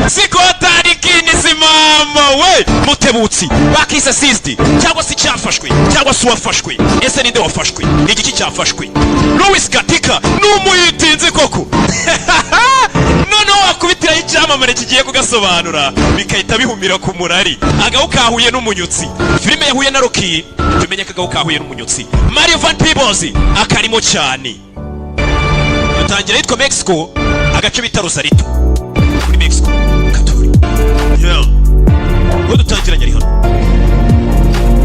Sikotari simama we mutebutsi bakise Seized, cyangwa se icyafashwe, cyangwa se uwafashwe. Ese ninde wafashwe? Ni igiki cyafashwe? Louis Gatica ni umuyitinzi koko. Noneho wakubitiraho icyamamare kigiye kugasobanura, bigahita bihumira ku murari. Agahu kahuye n'umunyutsi. Filime yahuye na Rocky, tumenye ko agahu kahuye n'umunyutsi. Mario Van Peebles akarimo cyane. Dutangira yitwa Mexico, agace bita Rosarito muri Mexico Katori. Yeah. Ubwo dutangiranye ari hano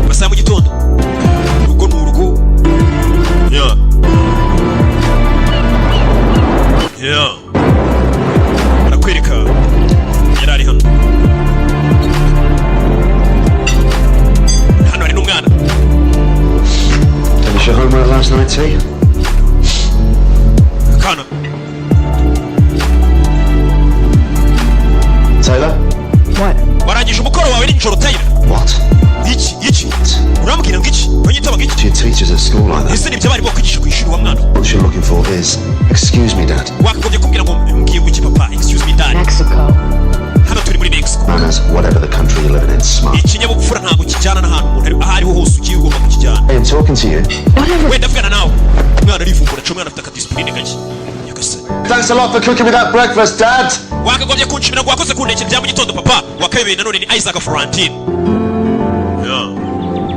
masaha ya mu gitondo, urugo ni urugo. Yeah. Barakwereka yari ari hano. Hano hari n'umwana. Finish your homework last night, T? Kana. Taylor? What? Warangije umukoro wawe nijoro, Taylor? What? Iki iki urambwira ngo iki? Uranyitaba ngo iki? To your teachers at school like that? Ese nibyo abarimu bakwigisha ku ishuri, wa mwana? What you're looking for is, "Excuse me, Dad." Wakagombye kumbwira ngo mbwiye ngo iki, papa? "Excuse me, Dad." Mexico. Hano turi muri Mexico. Manners, whatever the country you're living in, smart. Ikinyabupfura ntabwo kijyana n'ahantu umuntu ari, aho ariho hose ugiye ugomba kukijyana. Hey, I'm talking to you. Wenda avugana nawe. Umwana arivumbura aca. Umwana afite akadisipurine gake, nyagasani. Thanks a lot for cooking me that breakfast, Dad. Wakagombye kunshimira ngo wakoze kuntekera bya mu gitondo, papa. Wakayobeye nanone ni Isaac Florentine. Yeah.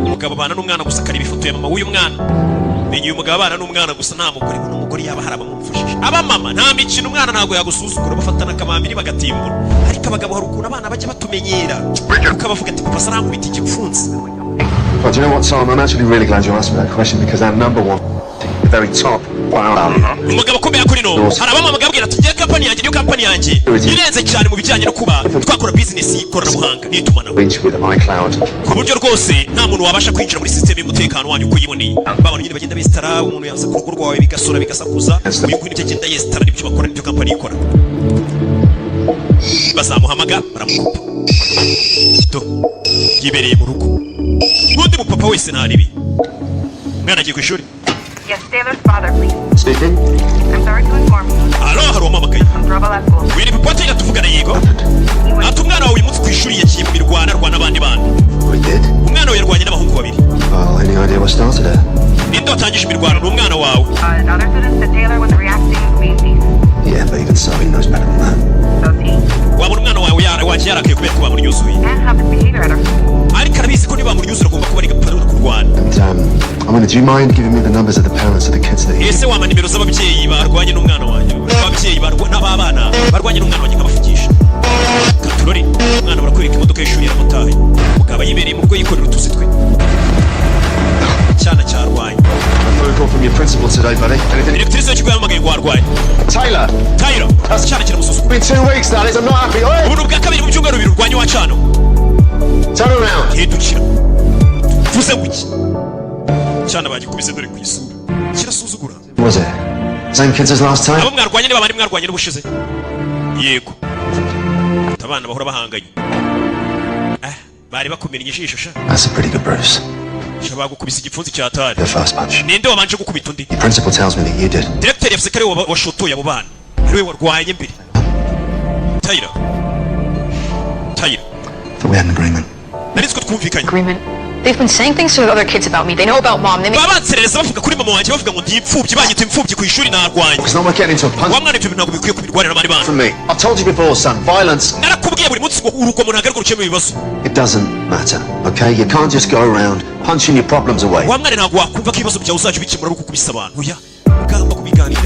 Umugabo abana n'umwana gusa, akareba ifoto ya mama w'uyu mwana. Menya uyu mugabo abana n'umwana gusa, nta mugore. Buno umugore yaba hari abamumufashije. Abamama nta mikino, umwana ntabwo yagusuzugura, bafatana akamambiri bagatimbura. Ariko abagabo hari ukuntu abana bajya batumenyera, ukabavuga ati papa arankubita igipfunsi. Well, do you know what, Tom? I'm actually really glad you asked me that question because our number one, the very top, wow. Umugabo akomeye kuri no hari abamama abwira ati ngiye kampani yanjye, niyo kampani yanjye irenze cyane mu bijyanye no kuba twakora bizinesi y'ikoranabuhanga n'itumanaho, Reach with iCloud. ku buryo rwose nta muntu wabasha kwinjira muri sisiteme y'umutekano wanyu uko yiboneye. Babona nyine bagenda besitara, umuntu yaza ku rugo rwawe bigasora bigasakuza. Uyu nguyu nibyo agenda yesitara, nibyo bakora, nibyo kampani ikora. Bazamuhamaga baramukupa. Do yibereye mu rugo n'undi mupapa wese, nta ribi. Umwana agiye ku ishuri. Yes, Taylor's father, please. Speaking. I'm sorry to inform you. Alo, hari uwampamagaye? Some trouble at school. Uyu ni papa Taylor tuvugana. Yego. Ati umwana wawe uyu munsi ku ishuri yagiye mu mirwano, arwana n'abandi bana. We did? Umwana wawe yarwanye n'abahungu babiri. Well, any idea what started it? Ninde watangije imirwano? Ni umwana wawe. The other students said Taylor was reacting being peace. Yeah, but even so, he knows better than that. Does he? Wabona umwana wawe wagiye yarakaye kubera ko bamuryuzuye. Can't have this behavior at our school. Ariko arabizi ko niba bamuryuzura agomba kuba ari gapara kurwana. And, I mean, do you mind giving me the numbers of the parents of the kids that you... Ese wampa nimero z'ababyeyi barwanye n'umwana wanjye, ababyeyi n'ababana barwanye n'umwana wanjye, nkabavugisha? Katurore, umwana barakwereka imodoka y'ishuri yaramutaye. Umugabo yibereye mu rugo yikorera utuzi twe. Icyana cyarwanye. A phone call from your principal today, buddy. Anything? Directrice w'ikigo yahamagaye ngo warwaye. Taylor! Taylor, icyana kiramusuzugura. It's been 2 weeks, that is. I'm not happy. Oi! Ubu ni ubwa kabiri mu byumweru 2 urwanye wa cano. Turn around. Hindukira. Vuze ngo iki? Cyana bagikubise, dore ku isura kirasuzugura. Was it? Same kids as last time? Abo mwarwanye niba bandi mwarwanye n'ubushize? Yego. Abana bahora bahanganye. Ah, bari bakumennye ijisho sha. That's a pretty good bruise. Sha, bagukubise igipfunsi cya tari. The first punch. Ninde wabanje gukubita undi? Your principal tells me that you did. Directeur yavuze ko ari we washotoye abo bana, ari we warwanye mbere. Tyler, Tyler. Thought we had an agreement. Nari nzi ko twumvikanye. Agreement. They've been saying things to the other kids about me. They know about Mom. They make Baba banserereza bavuga kuri mama wanjye, bavuga ngo ndi imfubyi, banyita imfubyi ku ishuri, narwanye. It's not like getting into a punch Wa mwana, ibyo bintu ntabwo bikwiye kubirwanira n'abandi bana. from me. I've told you before, son. Violence, Narakubwiye buri munsi ngo urugomo ntabwo arirwo rukemura ibibazo. it doesn't matter, okay? You can't just go around punching your problems away. Wa mwana, ntabwo wakumva ko ibibazo byawe uzajya ubikemura ari ukukubisa abantu. Oya, ugomba kubiganira.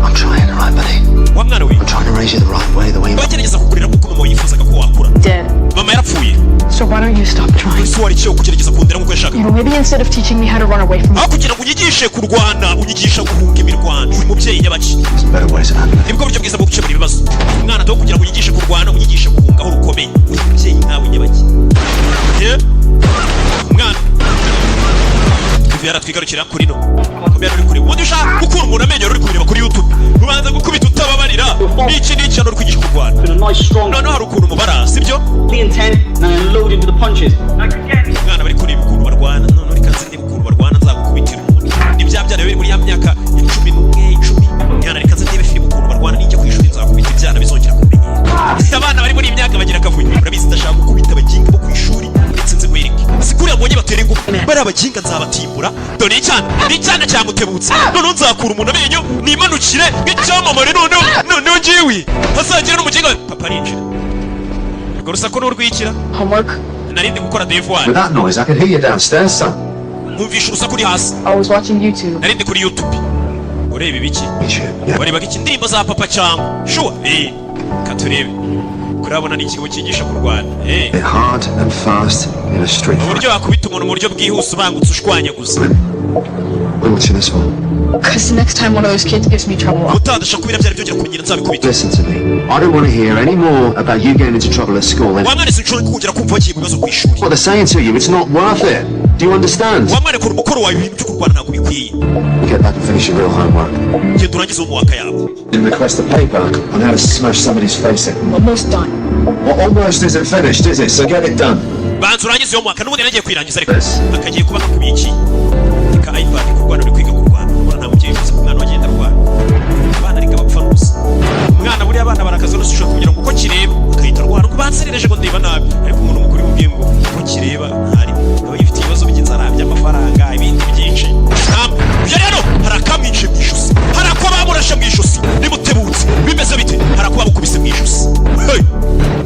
I'm trying, all right, buddy? Wa mwana we. I'm trying to raise you the right way, the way you... Bagerageza kukurera nk'uko mama yifuzaga ko wakura. Dead. Mama yarapfuye. So why don't you stop trying? Ese wari kugerageza kundera nk'uko yashakaga? Maybe instead of teaching me how to run away from Aho kugira ngo unyigishe kurwana, unyigisha guhunga imirwano. Uri mubyeyi nyabaki? There's better ways of handling it. Nibwo buryo bwiza bwo gukemura ibibazo. Umwana aho kugira ngo unyigishe kurwana, unyigishe guhunga aho rukomeye. Uri mubyeyi nkawe nyabaki? Eh? Umwana Viviana, twigarukira kuri no kamera uri kureba. Ubundi ushaka gukura umuntu amenyo, uri kubireba kuri YouTube, ubanza gukubita utababarira. N'iki n'iki, hano uri kwigisha kurwana. A nice strong Noneho hari ukuntu mubara, sibyo? the intent and then loaded with the punches. Umwana bari kureba ukuntu barwana. Noneho reka nze ndebe ukuntu barwana, nzagukubitira umuntu. Ni bya byana biri muri ya myaka ya 11, 10. Mwana, reka nze ndebe filime ukuntu barwana, nijya ku ishuri nzakubita ibyana bizongera kumenyera. Abana Bariya baginga nzabatimbura. Dore icyana ni icyana cyamutebutse. Noneho nzakura umuntu amenyo nimanukire nk'icyamamare. Noneho ngewe hazagira n'umuginga. Papa arinjira. Urwo rusaku ni urw'ikira? Homework. Narindi gukora devoir. With that noise, I could hear you downstairs, son. Nkumvisha urusaku uri hasi. I was watching YouTube. Narindi kuri YouTube. Ureba ibiki? YouTube. Yeah. Warebaga iki? Indirimbo za Papa cyangwa sure. Katurebe kurabona ni ikigo cyigisha kurwana. Hit hard and fast in a street fight. Uburyo wakubita umuntu mu buryo bwihuse, ubangutse, ushwanyaguza. What are you watching this for? Because the next time one of those kids gives me trouble, Utandasha kubira byari byongera kumenyera, nzabikubita. Listen to me. I don't want to hear any more about you getting into trouble at school. And Wa mwana, sinshobora kongera kumva wagiye mu bibazo ku ishuri. what they're saying to you, it's not worth it. Do you understand? Wa mwana, kora umukoro wawe. Ibintu byo kurwana ntabwo bikwiye. Get back and finish your real homework. Genda urangize homework yawe. And request a paper on how to smash somebody's face in. I'm almost done. Well, almost isn't finished, is it? So get it done. Banza urangize homework. N'ubundi nagiye kwirangiza, ariko akagiye kuba kakubikiye ka iPad. Kurwana, uri kwiga kurwana. Ubona nta mubyeyi uzi ko umwana we agenda arwana. Abana ariko bapfa n'ubusa. Umwana buriya, abana barakaza n'ubusa. Ushobora kugira ngo uko kireba akahita arwana, ngo banserereje ngo ndeba nabi. Ariko umuntu mukuru umubwiye ngo uko kireba ntari, aba yifitiye ibibazo by'inzara, by'amafaranga, ibindi byinshi. Ntabwo ibyo rero. Hari akamwinjiye mu ijosi, hari ako bamurashe mu ijosi. Nimutebutse, bimeze bite? Hari ako bamukubise mu ijosi. Hey!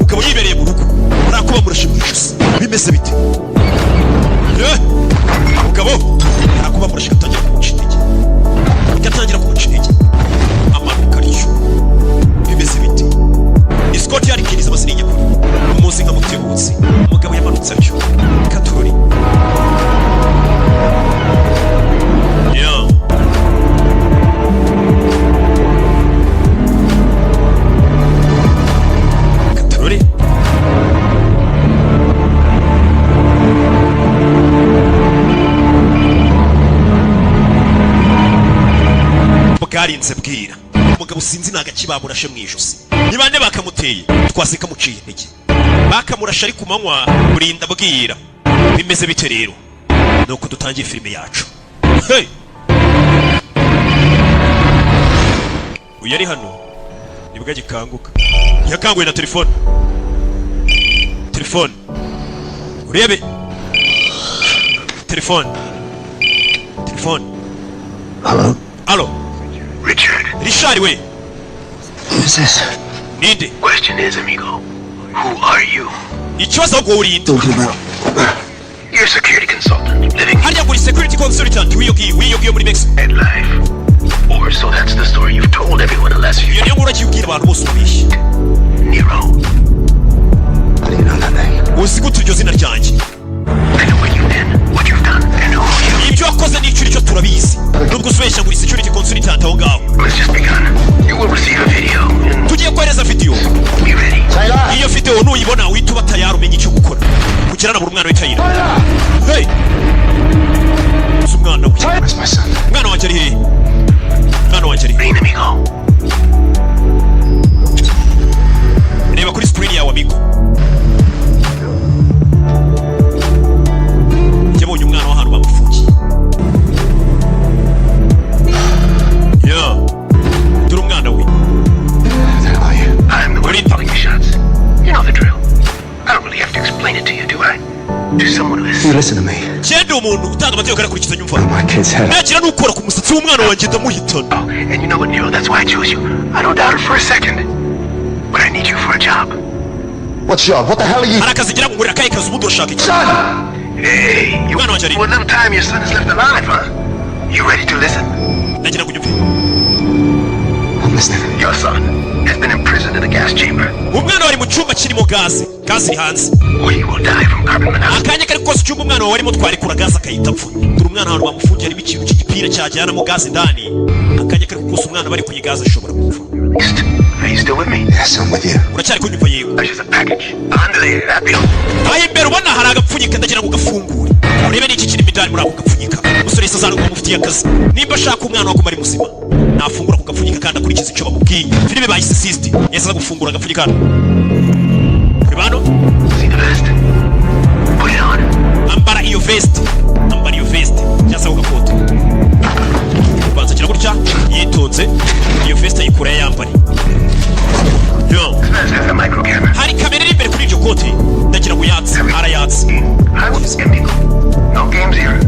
Ukaba yibereye mu rugo, hari ako bamurashe mu ijosi. Bimeze bite? Mugabo, hari ako bamurashe gatangira kumuca intege, gatangira kumuca intege, amanuka atyo. Bimeze bite? Ni Scott yarikiriza amazina y'inyakuri umuzi nka Mutebutsi. Umugabo yamanutse atyo. Katurori. Yeah. Katurori. Bwarinze bwira. Umugabo sinzi ni agaki bamurashe mu ijosi. Ni bande bakamuteye? Twase kamuciye intege, bakamurashe ari ku manywa, burinda bwira. Bimeze bite rero? Nuko dutangiye filime yacu. Hey! Uyu ari hano nibwo agikanguka, yakanguwe na telefone. Telefone, urebe telefone, telefone. Hello? Alo. Richard. Richard we. Who's this? Ninde? Question is, amigo, who are you? Ikibazo ahubwo, urinde? Talking about. You're a security consultant living Harya ngo uri security consultant w'iyo ngiyo muri Mexico. that life. Or so that's the story you've told everyone the last few. Iyo niyo nkuru agiye ubwira abantu bose, ubeshye. Nero. How do you know that name? Uzi gute iryo zina ryanjye? I know where you've been, what you've done, and who you. Ibyo wakoze n'icyo uri cyo turabizi, nubwo usubeshya ngo uri security consultant aho ngaho. It's just begun. You will receive a video and Tugiye kohereza video. be ready. Iyo video nuyibona uhita uba tayari, umenye icyo gukora kugira na buri mwana we. Tayira, hey! Si umwana we. Where's my son? Umwana wanjye ari hehe? Umwana wanjye ari hehe? Green, amigo. Reba kuri screen yawe, amigo. Yabonye umwana w'ahantu bamufungiye. Yeah. Dore umwana we. Who the hell are you? I'm the one calling the shots. You know the drill. I don't really have to explain it to you, do I? To someone who is You listen to me. Cyenda umuntu utanga amategeko arakurikiza, nyumva. My kid's head. Nagira n'ukora ku musatsi w'umwana wanjye, ndamuhitana. Oh, and you know what, Nero? That's why I chose you. I don't doubt it for a second. But I need you for a job. What job? What the hell are you? Hari akazi ngira ngo ngurira. Akahe kazi? Ubundi urashaka iki? Son! Hey, you. Mwana wanjye ari What little time your son is left alive, huh? You ready to listen? Ndagira ngo unyumve. I'm listening. Your son has been imprisoned in a gas chamber, Umwana wari mu cyumba kirimo gaze, gaze iri hanze. or he will die from carbon monoxide. Akanya kari kose icyumba umwana wawe arimo twarekura gaze akahita apfa. Dore umwana ahantu bamufungiye harimo ikintu cy'igipira cyajyanamo gaze indani. Akanya kari kose umwana bari kuyi gaze ashobora gupfa. Are you still with me? Yes, I'm with you. Uracyari kunyumva? Yego. There's a package under the that bill. Aho imbere ubona hari agapfunyika, ndagira ngo gafungure urebe n'iki kirimo indani muri ako gapfunyika. Umusore yahise azana bamufitiye akazi. Nimba ashaka umwana waguma ari muzima, nafungura ako gapfunyika kandi akurikiza icyo bamubwiye. Filime bayise Seized. Yahise aza gufungura agapfunyika hano. Reba hano. See the vest? Put it on. Ambara iyo vest, ambara iyo vest cyangwa se ako gakoto. Ubanza agira gutya yitonze, iyo vest ayikura yayambare. Yo. This vest has a micro camera. Hari kamera iri imbere kuri iryo kote, ndagira ngo yatse. Arayatse. I will, amigo. No games here.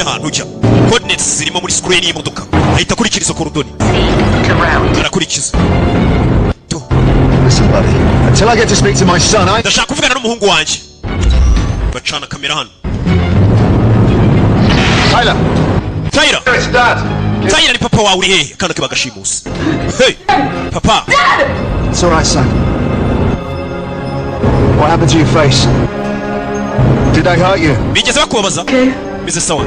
Ahantu ujya, coordinates zirimo muri screen y'imodoka. Ahita akurikiza izo coordonnées, arakurikiza. Listen, buddy. Until I get to speak to my son, I. Ndashaka kuvugana n'umuhungu wanjye. Bacana kamera hano. Tyler! Tyler! It's Dad! Tyler, ni papa wawe. Uri hehe? Akana ke bagashimusa. Hey, papa! It's all right, son. What happened to your face? Did they hurt you? Bigeze bakubabaza? Bize sawa.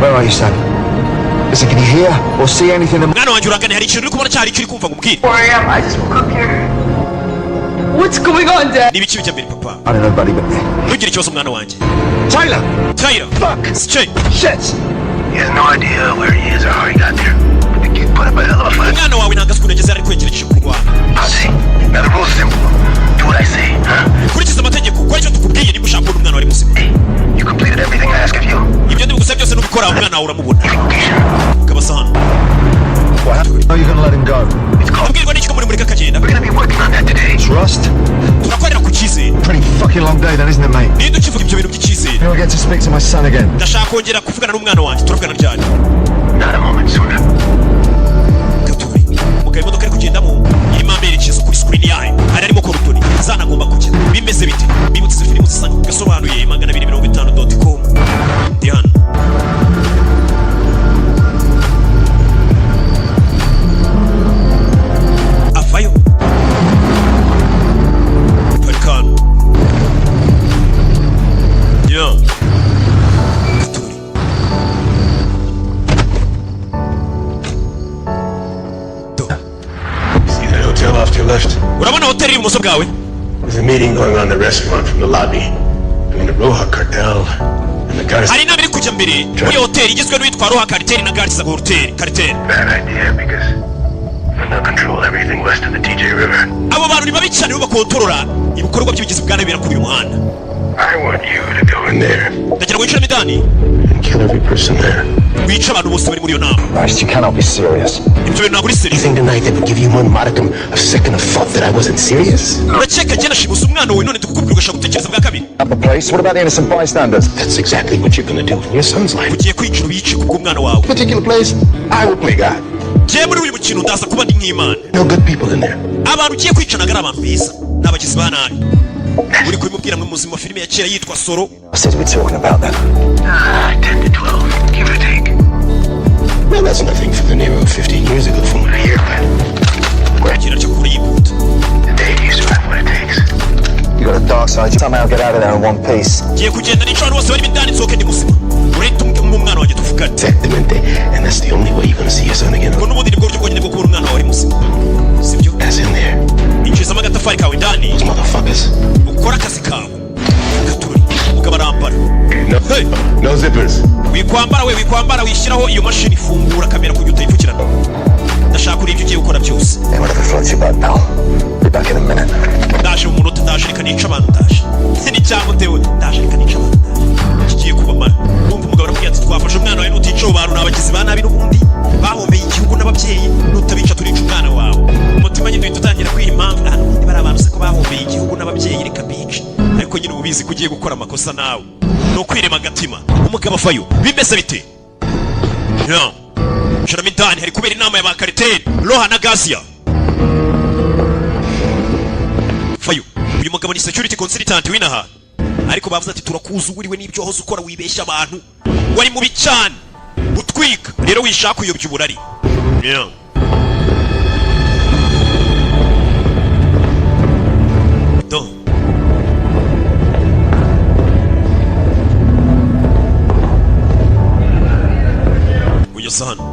Where are you, son? Listen, can you hear or see anything that Mwana wanjye, urangane, hari ikintu uri kubona cyangwa hari icyo uri kumva ngo umbwire? 4 a.m. I just woke up here. What's going on, Dad? Ni ibiki bijya mbere, papa? I don't know, buddy, but Ntugire ikibazo, mwana wanjye. Tyler! Tyler! Fuck! Sike. Shit! He has no idea where he is or how he got there. But the kid put up a hell of a fight. Umwana wawe ntabwo azi ukuntu yageze, ariko yagerageje kurwana. I'll see. Now the rule's simple. Do what I say, huh? Kurikiza amategeko, ukora icyo tukubwiye niba ushaka kubona umwana wawe muzima. Hey, you completed everything I ask of you. Ibyo ndibugusaba byose nubikora, umwana wawe uramubona. Location. Kabasa hano. What happened? How are you gonna let him go? It's called. Ubwirwa n'iki ko muri mureka akagenda? We're gonna be working on that today. Trust? Turakorera ku cyizere. Pretty fucking long day then, isn't it, mate? Ninde ukivuga ibyo bintu by'icyizere? When do I get to speak to my son again? Ndashaka kongera kuvugana n'umwana wanjye. Turavugana ryari? Not a moment sooner. Gatori umugabo, imodoka ari kugendamo irimo amerekezo kuri screen yayo, hari harimo coordonnées zanagomba kujya. Bimeze bite? Bibutse izi filimi zisanga ku gasobanuye 250.com. Ndi hano. Avayo, parika hano ya Gatori. Do. See that hotel off to your left? Urabona hoteli iri ibumoso bwawe? There's a meeting going on in the restaurant from the lobby. I mean, the Roja cartel and the guys. Hari inama iri kujya mbere muri iyo hoteli, igizwe n'uwitwa Roja Cartel na Garza Hoteli Cartel. Bad idea because they'll now control everything west of the TJ River. Abo bantu ni babi cyane, bo bakontorora ibikorwa by'ubugizi bwa nabi bibera kuri uyu muhanda. I want you to go in there Ndagira ngo winjiremo indani and kill every person there. wice abantu bose bari muri iyo nama. Christ, you cannot be serious. Ibyo bintu ntabwo uri You sérieux. think tonight that would give you one modicum of second of thought that I wasn't serious? Urakeka njye nashimusa umwana wawe, none tukukubwira ugashaka gutekereza bwa kabiri? At the place, what about the innocent bystanders? That's exactly what you're gonna do in your son's life. Ugiye kwinjira ubice kubw'umwana wawe. Particular place, I will play God. Njye muri uyu mukino ndaza kuba ndi nk'Imana. No good people in there. Abantu ugiye kwica ntabwo ari abantu beza, ni abagizi ba nabi. Uri kubimubwira mu muzima, filime ya kera yitwa Solo. I said we're talking about that. Ah, 10 to 12, give or take. Well, that's nothing for the neighborhood 15 years ago from what I hear, but Kera cyo kure yihuta. today you still have what it takes. You got a dark side. You somehow get out of there in one piece. Ngiye kugenda nica abantu bose barimo indani, nsohoke ndi muzima. Urahita umwe umwana wanjye tuvugane. Exactamente. And that's the only way you're gonna see your son again. Ubwo n'ubundi nibwo buryo bwonyine bwo kubona umwana wawe ari muzima, sibyo? That's in there. Injizamo agatafari kawe indani. Those motherfuckers. Ukore akazi kawe. Gatururi umugabo arambara. No, Hey! no zippers. Wikwambara we, wikwambara, wishyiraho iyo mashini ifungura kamera kugira utayipfukirana. Ndashaka kureba ibyo ugiye gukora byose. Hey, whatever floats your boat, pal. Be back in a minute. Ndaje mu munota, ndaje, reka nica abantu, ndaje n'icyamutewe, ndaje, reka nica abantu, ndaje, kigiye kubamara. Numva umugabo aramubwira ati: "Twafashe umwana wawe, nutica abo bantu, ni abagizi ba nabi n'ubundi bahombeye igihugu n'ababyeyi, nutabica turica umwana wawe." Umutima nyine uhita utangira kwiha impamvu: "Ah, n'ubundi bari abantu se ko bahombeye igihugu n'ababyeyi, reka bice." Ariko nyine uba ubizi ko ugiye gukora amakosa nawe, ni ukwirema agatima. Umugabo avayo, bimeze bite? Yeah. Sharamo indani, hari kubera inama ya ba cartel Roja na Garcia. Fayo, uyu mugabo ni security consultant w'inaha, ariko bavuze ati: "Turakuzi, uriwe n'ibyo wahoze ukora, wibeshya abantu, wari mubi cyane utwika, rero wishaka uyobya uburari." Yeah. Do. Ugeze hano,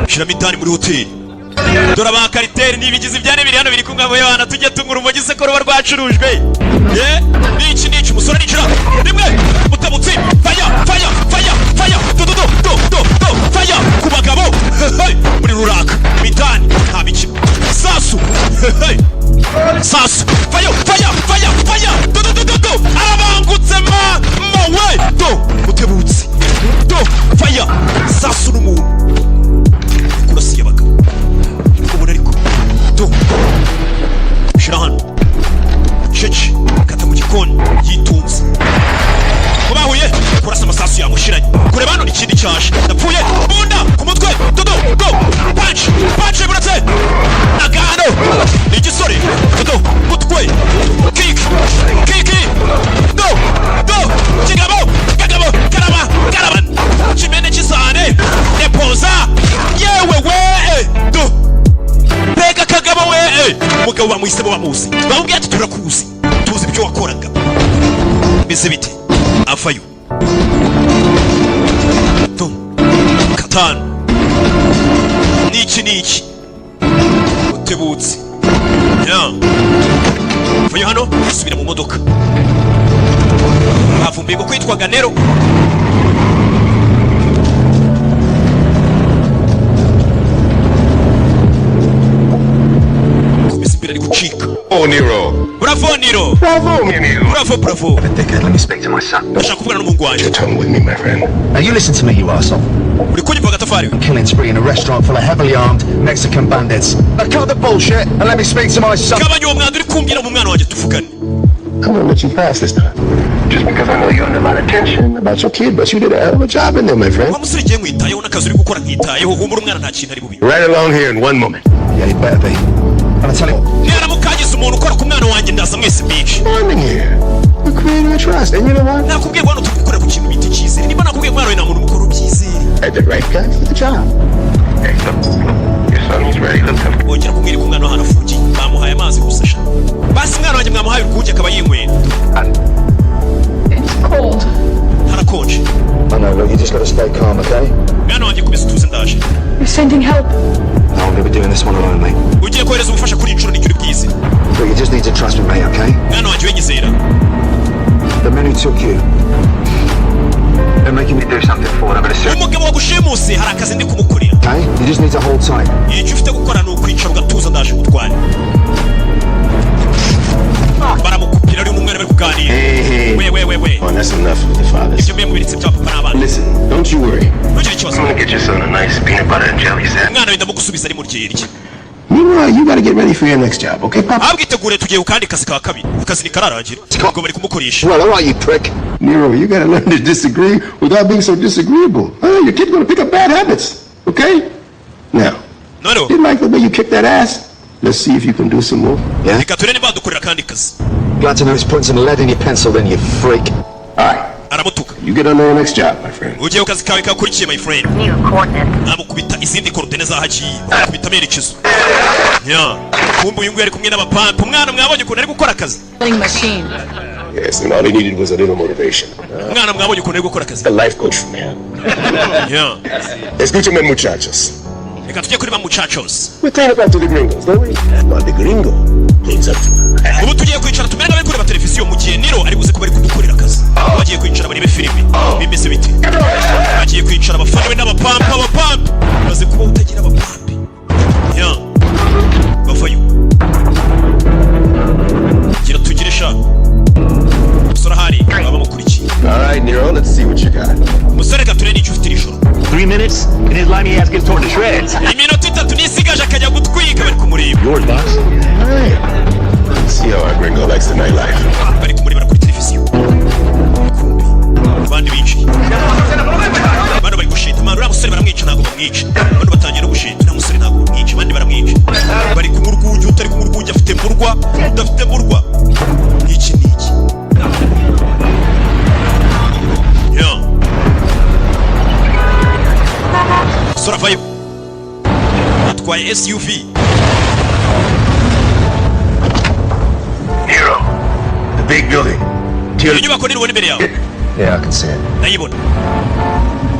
shyiramo indani muri hoteli. Dore aba cartel n'ibigizi byane biri hano biri kumwe abo tujye tunywa urumogi se ko ruba rwacurujwe. Ye niki niki, umusore nicira rimwe mutabutsi, fire, fire, fire, fire, do do do do do do, fire ku bagabo. Hey, muri ruraka mitani nta mikino, sasu. Hey, sasu, fire, fire, fire, fire, do do do do do, arabangutse ma ma we, do mutebutsi, do, fire, sasu n'umuntu kurasiye abagabo ubona, ariko do shira hano cece kata mu gikoni. Amasasu yamushiranye. Kureba hano ikindi cyaje. Ndapfuye. Bunda ku mutwe. Dodo go punch punch buretse agano ni igisore. Dodo mutwe, kick kick, go go, kigabo kagabo, karaba karaba, kimene cy'isahane depoza. Yewe we, do mbega kagabo we! Umugabo bamuhisemo, bamuzi, bamubwiye ati: "Turakuzi, tuzi ibyo wakoraga." Bimeze bite? Avayo tu katanu. Niki niki utebutse ya vayo hano, asubira mu modoka. Bavumbuye ngo kwitwaga Nero. Komeza imbere, ari gucika. Oh, Nero. Bravo, Nero. Bravo, mio Nero. Bravo, bravo. Dickhead, let me speak to my son. Ndashaka kuvugana n'umuhungu wanjye. Tongue with me, my friend. Now you listen to me, you arsehole. Uri kunyumva, agatafari we? Killing spree in a restaurant full of heavily armed Mexican bandits. Now cut the bullshit and let me speak to my son. Gabanya uwo mwanda uri kumbwira mu mwana wanjye, tuvugane. I'm gonna let you pass this time. Just because I know you're under a lot of tension about your kid, but you did a hell of a job in there, my friend. Wa musore, igihe nkwitayeho n'akazi uri gukora nkitayeho, humura, umwana nta kintu ari bubi. Right along here in one moment. Yeah, you better be. And I tell you what, Niharamuka hagize umuntu ukora ku mwana wanjye, ndaza mwese mbice. Bonding here. We're creating a trust. And you know what? Nakubwiye ngo hano turi gukorera ku kintu bita icyizere. Niba nakubwiye ngo umwana wawe nta muntu mukuru, ubyizere. Had the right guy for the job. Hey, look, your son, he's ready. Look, come. Bongera kumwereka umwana w'ahantu afungiye. Bamuhaye amazi gusa sha. Basi umwana wanjye mwamuhaye urwunge akaba yinywera. It's cold. Harakonje. I know, look, you just gotta stay calm, okay? Mwana wanjye, komeza utuze, ndaje. You're sending help. No, I'm gonna be doing this one alone, mate. Ugiye kohereza ubufasha kuri iyi nshuro, nicyo uri bwize. But you just need to trust me, mate, okay? Mwana wanjye, wenyizera. The men who took you, they're making me do something for them, but it's serious, Umugabo wagushimuse hari akazi ndi kumukorera. okay? You just need to hold tight. Icyo ufite gukora ni ukwicara ugatuza, ndaje gutwara. Baramukupira ari n'umwana bari kuganira. Hey, hey. We we we we. Oh, that's enough with the fathers. Ibyo mbe mubiritse bya papa n'abana. Listen, don't you worry. Ntugire ikibazo. I'm gonna get your son a nice peanut butter and jelly sandwich. Umwana wenda mugusubiza ari mu ryerye. Meanwhile, you gotta get ready for your next job, okay, Papa? Ahubwo itegure, tugiye ku kandi kazi ka kabiri. Akazi ntikararangira, ubwo bari kumukoresha. Well, all right, you prick. Nero, you gotta learn to disagree without being so disagreeable. Huh? Your kid's gonna pick up bad habits, okay? Now, Noneho didn't like the way you kicked that ass? Let's see if you can do some more. Yeah? Reka turebe niba badukorera akandi kazi. Glad to know it's putting some lead in your pencil then, you freak. All right, Aramutuka. you get on to your next job, my friend. Ugiye ku kazi kawe kakurikiye, my friend. New coordinates. Amukubita izindi coordonnées z'aho agiye, amukubita amerekezo ya kumbe. Uyu nguyu ari kumwe n'abapampa. Umwana mwabonye ukuntu ari gukora akazi. Machine. Yes, and all he needed was a little motivation. Umwana mwabonye ukuntu ari gukora akazi. The life coach from him. Ya. Escúchame, muchachos. Reka tujye kuri ba muchachos. We clean up after the gringos, don't we? Well, the gringo cleans up. Ubu tugiye kwicara tumere nk'abari kureba televiziyo, mu gihe Nero ari buze kuba ari kudukorera akazi. Bagiye kwicara barebe filime. Bimeze bite? Bagiye kwicara abafana be n'abapampa. Abapampa maze kuba utagira abapampe ya bavayo. Gira tugire sha umusore ahari baba bamukurikiye. All right, Nero, let's see what you got. Umusore, reka turebe n'icyo ufite iri joro. 3 minutes, and his limey ass gets torn to shreds. Iminota 3 nisigaje akajya gutwika. Bari kumureba. Yours, boss. All right. Let's see how our gringo likes the nightlife. Bari kumurebera kuri televiziyo. Kumbi abandi binjiye, bano bari gushita mwana. Uriya musore baramwica? Ntabwo bamwica. Bano batangiye no gushita. Uriya musore ntabwo bamwica, abandi baramwica. Bari kunywa urwunge, utari kunywa urwunge afite murwa, udafite murwa iki n'iki ya musore avayo atwaye SUV. Nero, the big building. Iyo nyubako nini ubona imbere yawe? Yeah, I can see it. Ndayibona.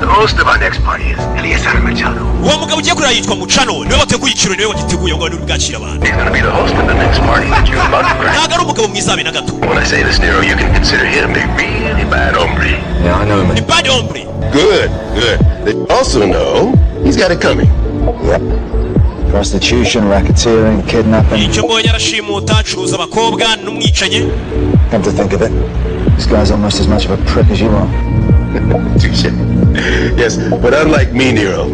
The host of our next party is Eliazar Machado. Uwo mugabo ugiye kureba yitwa Mucano, niwe wateguye ikirori, niwe wagiteguye ngo niwe bwakira abantu. He's gonna be the host of the next party that you're about to crash. Ntabwo ari umugabo mwiza habe na gato. When I say this, Nero, you can consider him a really bad hombre. Yeah, I know him. Ni bad hombre. Good, good. They also know he's got it coming. Yep. Prostitution, racketeering, kidnapping. Icyo mbonye arashimuta, acuruza abakobwa n'umwicanyi. Come to think of it, this guy's almost as much of a prick as you are. Touche. Yes, but unlike me, Nero,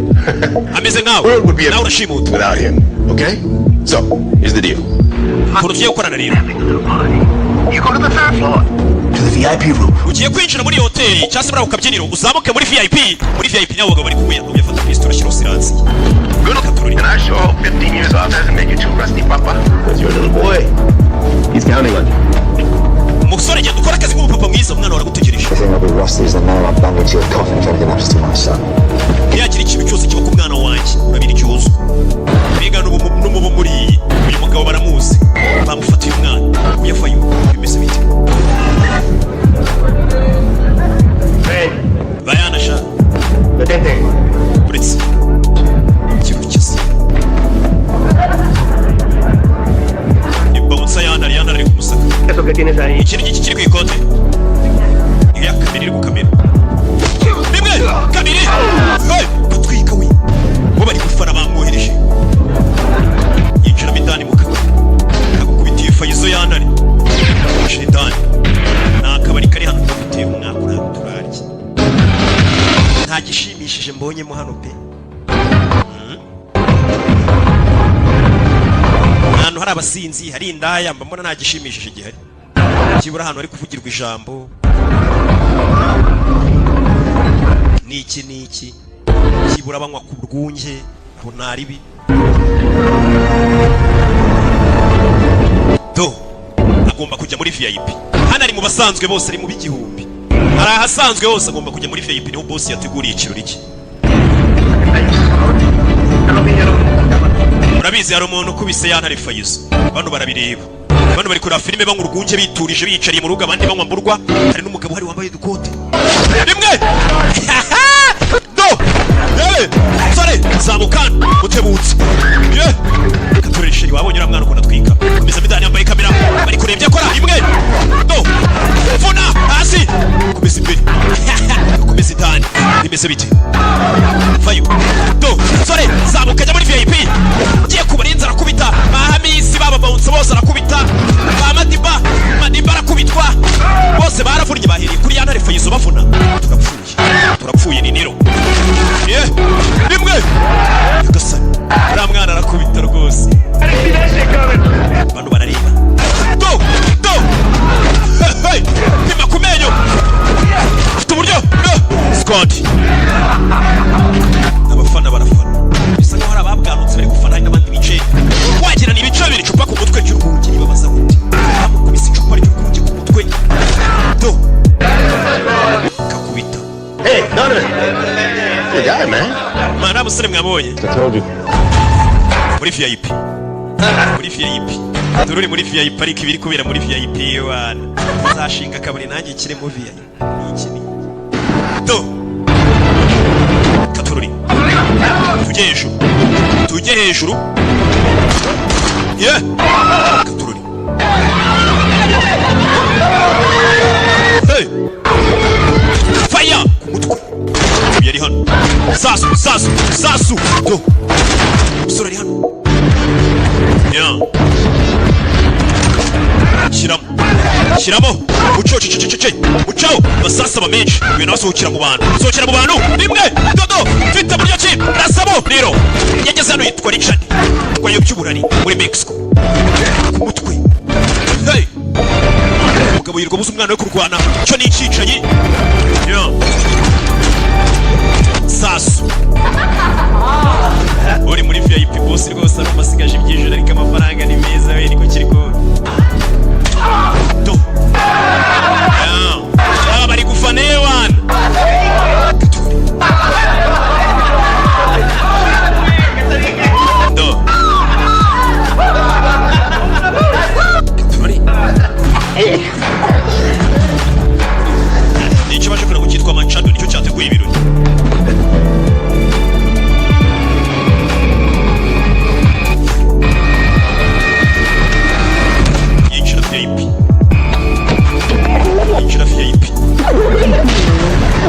Ameze nkawe. world would be a Nawe urashimuta. without him. Okay? So, here's the deal. Ukuntu tugiye gukorana rero. Having a little party. You go to the third floor. To the VIP room. Ugiye kwinjira muri hoteli cyangwa se muri ako kabyiniro, uzamuke muri VIP. Muri VIP niho abagabo bari kunywera. Uyafata pisitoli, ashyiraho silencieux. Good. And I sure hope 15 years off doesn't make you too rusty, Papa. Because you're a little boy. He's counting on you. Umusore, genda ukora akazi k'umupapa mwiza, umwana waragutegereje. The thing I'll be rusty is the nail I'll bang into your coffin if anything happens to my son. Ntiyagira ikintu cyose kiba ku mwana wanjye, urabira ikibazo. Mbega n'umubu muri uyu mugabo baramuzi, bamufatiye umwana uyavayo. Bimeze bite? Hey, bayana sha. detente. Uretse ikintu kiza ni bouncer yana yana ari kumusaka. Eso que tienes ahí. Iki ni iki kiri ku ikote? Iyo ya kamera iri gukamera. Rimwe, kabiri, hey! Gutwika we, bo bari gufana, bamwohereje. Yinjiramo indani mu kabari, agukubitiye fayizo yanare. Yinjira indani, ni akabari kari hano gafite umwaka uri hano turarya. Nta gishimishije mbonyemo hano pe. Ahantu hari abasinzi, hari indaya, mba mbona nta gishimishije gihari. Byibura ahantu hari kuvugirwa ijambo niki niki, byibura banywa ku rwunge, aho nta ribi. Do agomba kujya muri VIP. Hano ari mu basanzwe bose, ari mu b'igihumbi, hari ahasanzwe hose. Agomba kujya muri VIP, niho boss yateguriye ikirori cye. Urabizi, hari umuntu ukubise ya ntare fayizo. Bano barabireba, bano bari kureba filime, banywa urwunge, biturije, biyicariye mu rugo, abandi banywa mburwa. Hari n'umugabo uhari wambaye udukote. Rimwe, do, yewe sore, zamukana mutebutse ye katurere sheri. Wabonye uriya mwana ukuntu atwika? Komeza midani, yambaye kamera, bari kureba ibyo akora. Rimwe, do, vuna hasi, komeza imbere, komeza indani. Bimeze bite? Vayo, do sore, zamuka, ajya muri VIP. Ngiye kubarinza, arakubita ba Hamisi, baba bouncer bose arakubita, ba Madiba. Madiba arakubitwa, bose baravunnye, bahereye kuri ya ntare fayizo bavuna. Turapfuye, turapfuye, ni niro ye. Rimwe, nyagasani, uriya mwana arakubita rwose. Bano barareba. Do, do, hey, pima ku menyo, ufite uburyo. Scott, abafana barafana, bisa nkaho hari ababwanutse bari gufana, hari n'abandi bicaye wagira ni ibice bibiri. Icupa ku mutwe ry'urwunge, nibabaza ruti bamukubise icupa ry'urwunge ku mutwe. Do, kakubita. Hey, Donovan. The guy, man. Mwana musore mwabonye. I told you. Muri VIP, muri VIP, dore uri muri VIP, ariko ibiri kubera muri VIP wana nzashinga akabari nanjye kiremo VIP. Iki ni do katururi. Tujye hejuru, tujye hejuru ye katururi. Hey, fire ku mutwe. Uyu ari hano, sasu sasu sasu. Do, umusore ari hano. Yeah. Shyiramo, shyiramo, muco cece, muco, masasa aba menshi. Uyu nawe sohokera mu bantu, sohokera mu bantu. Rimwe, dodo, mfite buryo ki rasamo. Rero yageze hano, yitwa Richard wayobye uburari muri Mexico. Ku mutwe, hey! Umugabo yirirwa abuza umwana we kurwana, cyo ni icyicanyi. Yeah. Sasu uri muri VIP, boss rwose arumva asigaje iby'ijoro, ariko amafaranga ni meza we, niko kiri kubona. Do. Yeah. Aba bari gufana ewana. Do. Katurori. Ni icyo baje kureba cyitwa Machado, nicyo cyateguye ibirori. Yinjira VIP, yinjira VIP,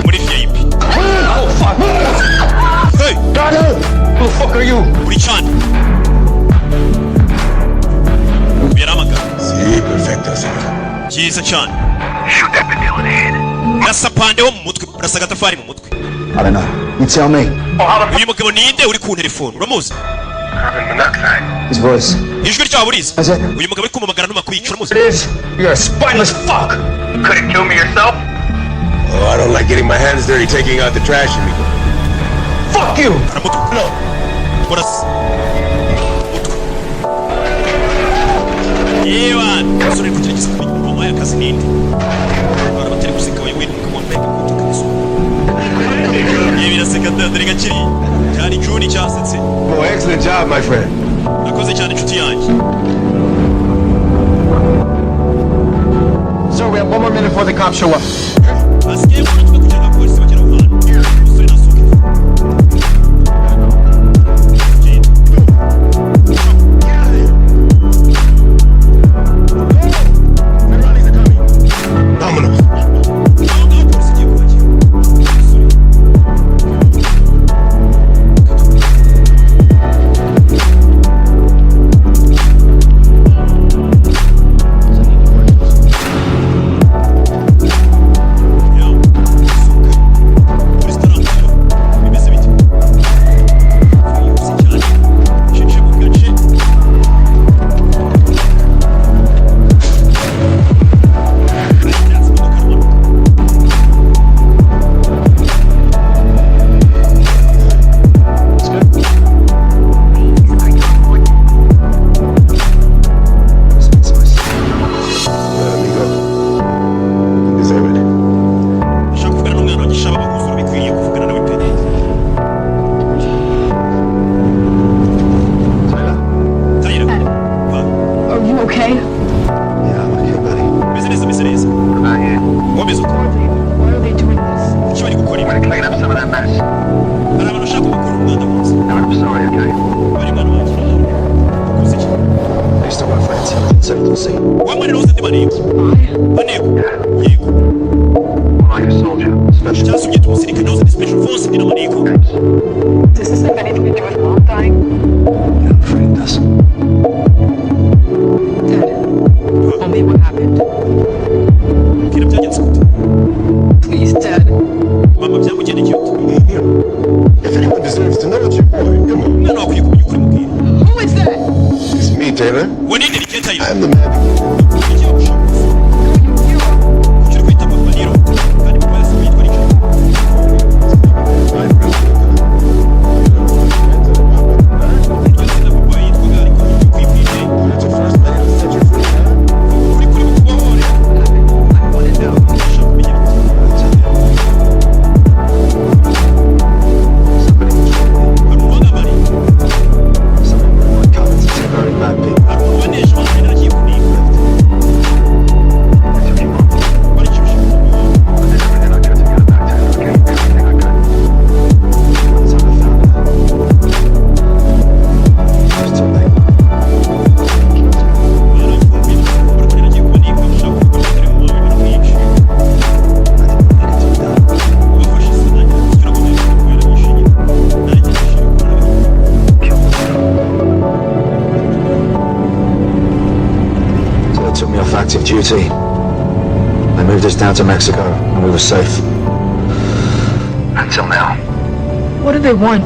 muri VIP. Hey! Who the fuck are you? Uri cyane yaramagana. Sí, perfecto, señor. Byiza cyane. Rasa pande wo mu mutwe, rasa agatafari mu mutwe. I don't know. You tell me. Uyu mugabo ninde uri ku telefone? Uramuzi? Carbon monoxide. His voice. Ijwi ryabo urizi. Is it? Uyu mugabo ari kumamagara ntuma kwica, uramuzi. It is. You're a spineless fuck. Couldn't kill me yourself? Oh, I don't like getting my hands dirty taking out the trash, amigo. Fuck you. Aramutuka. Murasa mutwe. Yewe, umusore ari kugerageza kumenya umuntu wamuhaye akazi ninde. Abantu batari guseka. We we umugabo wambaye agakote kabisa. Yewe, biraseka. Dore gakiri cyari Juni cyasetse. Oh, excellent job, my friend. Nakoze cyane, inshuti yanjye. Sir, we have one more minute before the cops show up. Hasigaye umunota umwe kugira ngo abapolisi bagere aho hantu. Umusore nasohoke. Genda. Get out of there. Go! Vámonos. Aho ngaho polisi igiye kuhagera. Umusore. Ya, sohoka. Polisi itaramugeraho. Bimeze bite? Yihuse cyane. Cece mu gace. Yatse imodoka aramanuka. Let amigo. You deserve it. Ndashaka kuvugana n'umwana wanjye shaba bahuza, urabikwiriye kuvugana nawe pe. Tyler? Tyler. Pa. Are you okay? Yeah, I'm okay, buddy. Meze neza, meze neza. Wameze ute? Why are they doing this? Kuki bari gukora ibi? Clean up some of that mess. Hari abantu bashaka gukora umwanda munsi. I'm sorry, okay? Bari mwana wanjye. Ukoze iki? I used to work for intelligence agency. Wa mwana nahoze ndi maneko. Maneko? Yego. Like a soldier. Special. Cyangwa se ubyita umusirikare, nahoze ndi special force, ndi na maneko. Does this have anything to do with Mom dying? Yeah, I'm afraid it does. Dad, tell me what happened. Mbwira byagenze gute. Please, Dad. Mama, byamugendekeye ute? If anyone deserves to know, it's your boy. Come on. Umwana wakwiye kumenya ukuri, mubwira. Who is that? It's me, Taylor. We ninde? Ni Taylor. I'm the man. Igiye gushaka kuki uri kwita papa Nero kandi papa yose yitwa Richard? Iryo zina papa yitwaga, ariko kwibwire kuri kuri bukubohore. I want to know. Ndashaka kumenya bite. Hari uwangabari. Very bad people. Hari uwanesha abantu nari nagiye kuniga barikibije. By the time I found her, it was too late. Baramfumbiye barabona nagiye kubaniga, bashaka kuvuga ko mu mawe baramwica. I didn't need it to be done. Ubafashe sinangira kugira ngo mbere kubera nyinshi nanjye nishimye kubona. So they took me off active duty. They moved us down to Mexico, and we were safe. Until now. What do they want?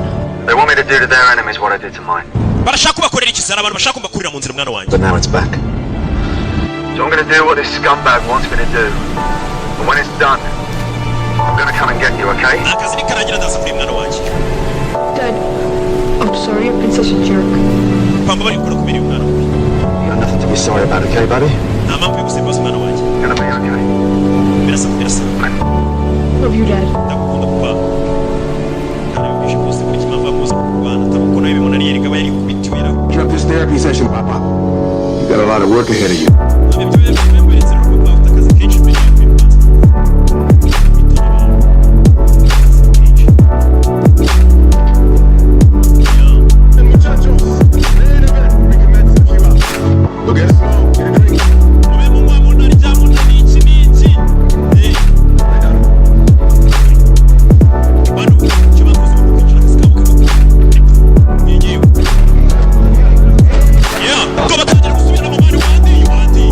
They want me to do to their enemies what I did to mine. Barashaka kubakorera iki? Hari abantu bashaka kumbakurira mu nzira, mwana wanjye. But now it's back. So I'm gonna do what this scumbag wants me to do. And when it's done, I'm gonna come and get you, okay? Akazi nikarangira ndaza kuri mwana wanjye. Dad, I'm sorry I've been such a jerk. Pamba bari gukora kubera uyu mwana mubi. You got nothing to be sorry about, okay, buddy? Nta mpamvu yo gusaba imbabazi, mwana wanjye. Gonna be okay. Birasa birasa. Love you, Dad. Ndagukunda, papa. Ntarabibwishe bose buri kimwe mpamvu bamuzi kurwana atabukunda bibona yerega aba yarikubitiwe yara. Interrupt this therapy session, Papa. You got a lot of work ahead of you. Ibyo bikweretse rero papa afite akazi kenshi imbere yo kwibanza. Muchachos, main event recommence in a few hours. Go get a smoke, get a drink. Mube munywa munarya munarya iki n'iki. Eh, bano icyo bakoze ni ukwicara akazi kabo kagakora yewe. Yeah, ngo batangira gusubira mu bari wandi wandi.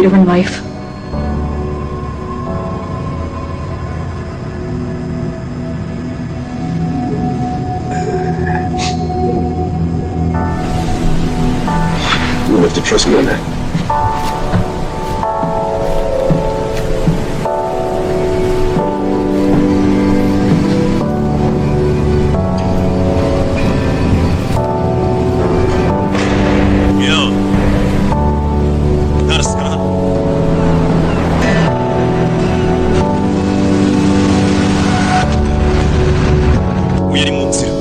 later in life. You don't have to trust me on that. Yeah. Narasigara hano. Uyu ari mu nzira.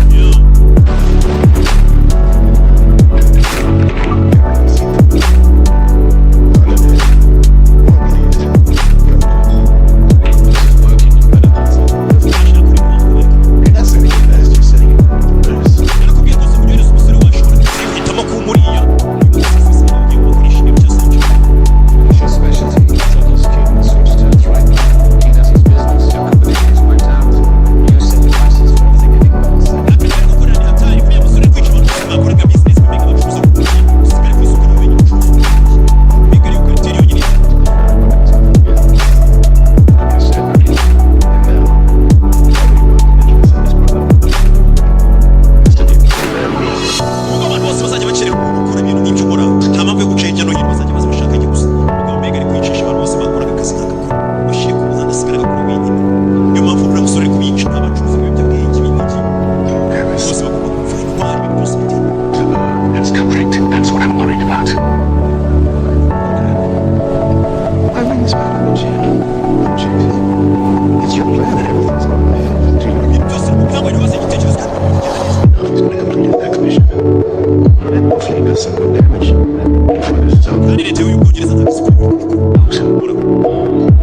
Yeah. Narakubwiye rwose ngo uyohereze umusore wawe ashobora guhitamo kuba umuriya. Uyu munsi ugiye kubakoresha ibintu byose. His specialty is those kids switch to right. He does his business, your company is wiped out. You set the prices for everything and it goes. Akazi ari gukora ni hatari. Uriya musore ari kwica abantu bose bakoraga business mbega bacuruza ku mujyi. Usigare ku isoko nawe wenyine ucuruza. Mbega ariyo cartel yonyine. Like I said, I mean, and now, everyone mentions this brother. Ubwo abantu bose bazajya bakenera umuntu ukora ibintu nk'ibyo ukora, nta mpamvu yo guca hirya no hino, bazajya baza bashaka njye gusa. Ubwo mbega ari kwicisha abantu bose bakoraga akazi nk'agakora bashyire ku muhanda, asigara agakora wenyine. Niyo mpamvu uriya musore ari kubica, nta bacuruza ibiyobyabwenge b'imijyi bose bagomba gupfa, intwari, ibintu byose bitera. That's correct. That's what I'm worried about. I ring this back on the chin. I'm chasing. It's your plan and everything's on my head. Do you Ibintu byose ni ukuvuga ngo nibaze igitekerezo kandi bikagenda neza. know he's going to complete his next mission? And hopefully does some good damage before this is over. Kandi leta y'uyu Bwongereza ntabwo izi ko biri kubikora.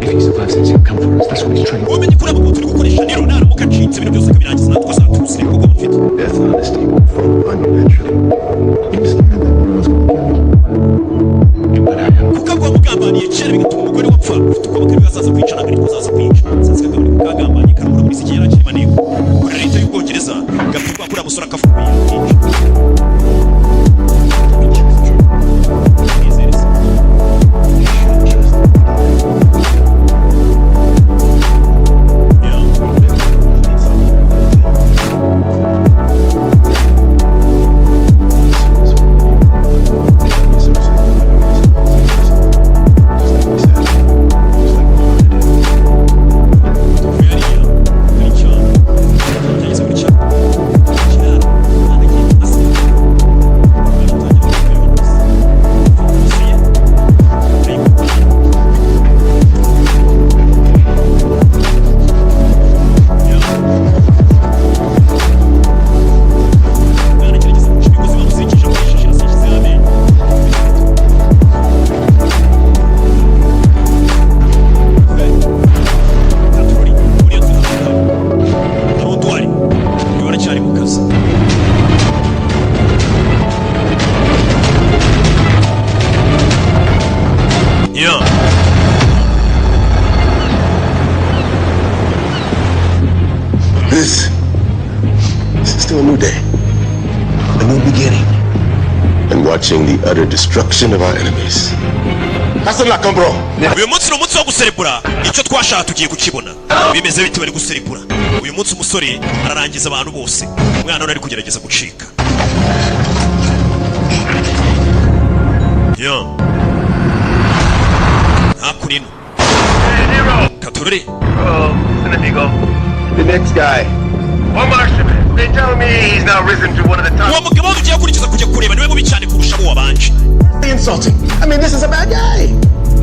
If he survives this, he'll come for us. That's what he's trained. Ubumenyi kuri abo turi gukoresha rero, naramuka acitse ibintu byose akabirangiza, natwe azatuzi rero kuko mufite. Death honesty won't fall on you naturally. You scared that Nero's gonna kill you. But I am. Kuko abo wamugambaniye kera bigatuma umugore we apfa, ufite ubwoba ko ariwe azaza kwica, ntabwo ariko azaza kwica. Sasa kagabo niko kagambaniye karamura muri iki yari akiri maneko kuri leta y'Ubwongereza, gafite ubwoba kuriya musore akavuye yica. Nizere se. Yeah. Tuvuye hariya muri cyaro cyageze muri cyaro kiraro umwana agiye aseka aratangira kureba gusa yuzuye arayikubita. Umwana agerageza guca imigozi bamuzirikisha akoresheje irasishyizeho amenyo. Taturori uriya tuzi hari uduhari, uyu aracyari mu kazi. Yeah. This is still a new day, a new beginning, and watching the utter destruction of our enemies. Hasta la bro. Uyu munsi ni umunsi wo guserebura, icyo twashaka tugiye kukibona. Bimeze biti? Bari guserebura uyu munsi, umusore ararangiza abantu bose. Umwana we ari kugerageza gucika. Yeah. Hakuno katurore. The next guy, Omar Shimon. They tell me he's now risen to one of the top. Uwo mugabo tugiye gukurikiza kujya kureba niwe mubi cyane kurusha abo wabanje. Insulting. I mean, this is a bad guy.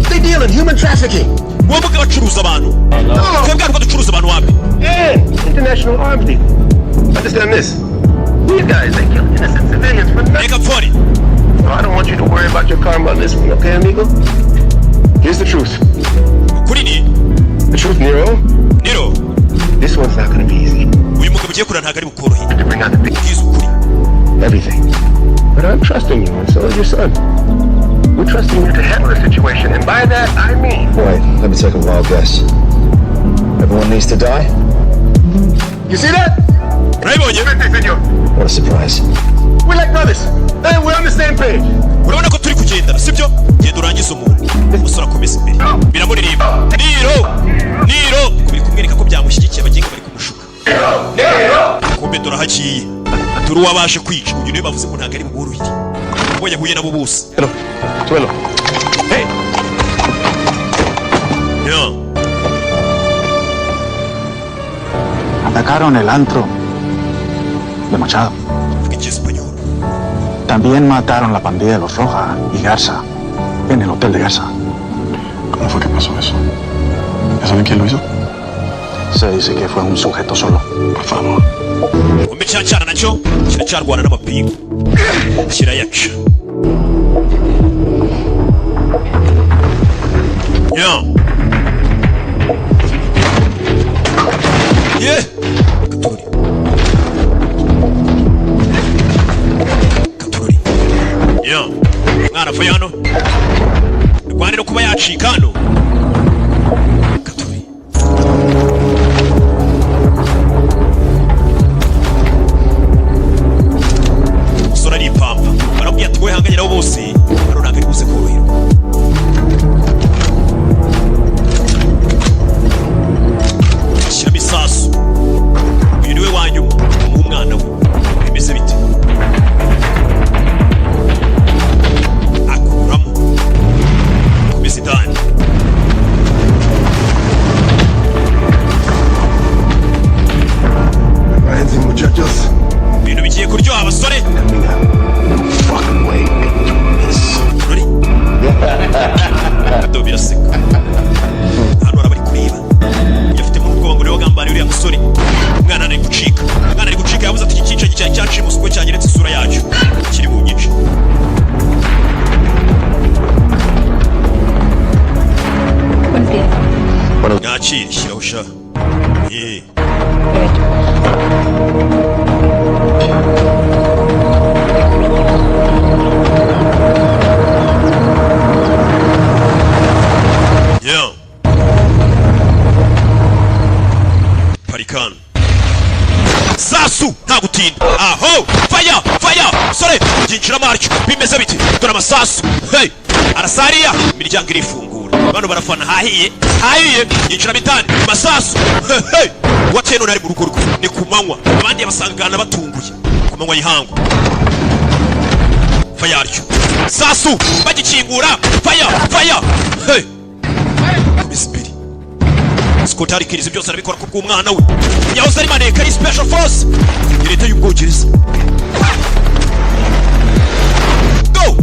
They deal in human trafficking. Uwo mugabo acuruza abantu, twebwe ntabwo ducuruza abantu wapi. And international arms deal. Understand this. These guys, they kill innocent civilians for nothing. Reka pfori. So I don't want you to worry about your karma on this one, okay, amigo? Here's the truth. Ukuri ni The truth, Nero. Nero. This one's not gonna be easy. Uyu mugabo ugiye kureba ntabwo ari bukorohe. To bring out the big Ubwiza ukuri. everything. But I'm trusting you, and so is your son. We're trusting you to handle the situation, and by that I mean. Wait, let me take a wild guess. Everyone needs to die? You see that? Urabibonye? What a surprise. We're like brothers. And we're on the same page. Urabona ko turi kugendana, sibyo? Genda urangize umuntu. Umusore akomeza imbere, biramuririmba Niro, Niro, biri kumwereka ko byamushyigikiye. Abagenga bari kumushuka. Kumbe dore aho agiye, dore uwabashe kwica uyu niwe bavuze ngo ntabwo ari buborohere ubwo yahuye nabo bose. Suelo. Hey! Yeah. Atacaron el antro de Machado. Vuga icyesipanyol. También mataron la pandilla de los Roja y Garza en el hotel de Garza. ¿Cómo fue que pasó eso? ¿Ya saben quién lo hizo? Se dice que fue un sujeto solo. Por favor. Kumbe cya cyana nacyo kiracyarwana n'amapingu, kirayaca. Yeah. Yeah. Katururi. Katururi. Yeah. Mwana avuye hano rwanira kuba yacika hano. Katururi. Umusore aripampa, baramubwira ati wowe hanganye nabo bose hano, ntabwo ari buze koroherwa. Shyiramo isasu. Uyu niwe wa nyuma, umuha umwana we. Bimeze bite? Akuramo, komeza indani. Prepárense, muchachos. Ibintu bigiye kuryoha, abasore. Fucking way through this. Ruri do biraseka hano, hari abari kureba. Uyafite mu ubwoba ngo niwe wagambaniye uriya musore. Umwana ari gucika, umwana ari gucika. Yavuze ati iki cyicanyi cyari cyaciye ubwo cyanyeretse isura yacyo kiri bunyice. Buenos días. Mwakire, shyiraho sha. Eh. Perfecto. Yeah. Parikani sasu, nta gutinda aho. Faya, faya, sore byinjiramo atyo. Bimeze biti? Dore amasasu. Hey, arasariya, imiryango irifungura, bano barafana. Hahiye, hahiye, yinjiramo indani masasu. Hey, hey. Uwateye none ari mu rugo rwe, ni ku manywa, abandi yabasangana batunguye ku manywa y'ihangu. Faya atyo, sasu bagikingura. Faya, faya. Hey, komeza imbere. Scott Adkins byose arabikora kubw'umwana we. Yahoze ari maneka ari special force ya leta y'Ubwongereza. Go